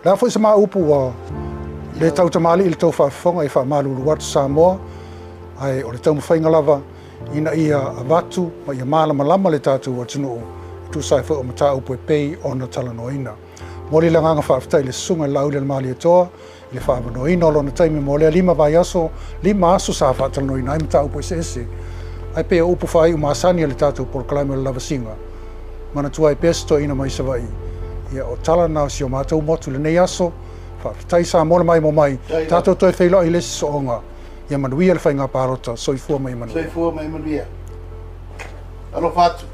le a foi se ma upu ua le tautamalii i le tou faafofoga e faamalulu atu Samoa, ae o le taumafaiga lava ina ia avatu ma ia malamalama le tatou atunuu e tusa ai foi o mataupu e pei ona talanoaina. Momoli le agaga faafetai i le Susuga i le Laauli a le Malietoa i le faaavanoaina o lona taimi mo lea 5 vaiaso, 5 aso sa faatalanoaina ai mataupu eseese. Ae pei o upu faaiu masani a le tatou polokalame o le lavasiga, manatua ai pea se toeaina mai Savaii, ia o tala na o si o matou motu i lenei aso. Faafetai Samoa le maimoa mai, tatou toe feiloai i le isi sooga. Ia manuia le faiga palota, soifua ma ia manuia. Soifua ma ia manuia. Alofa atu.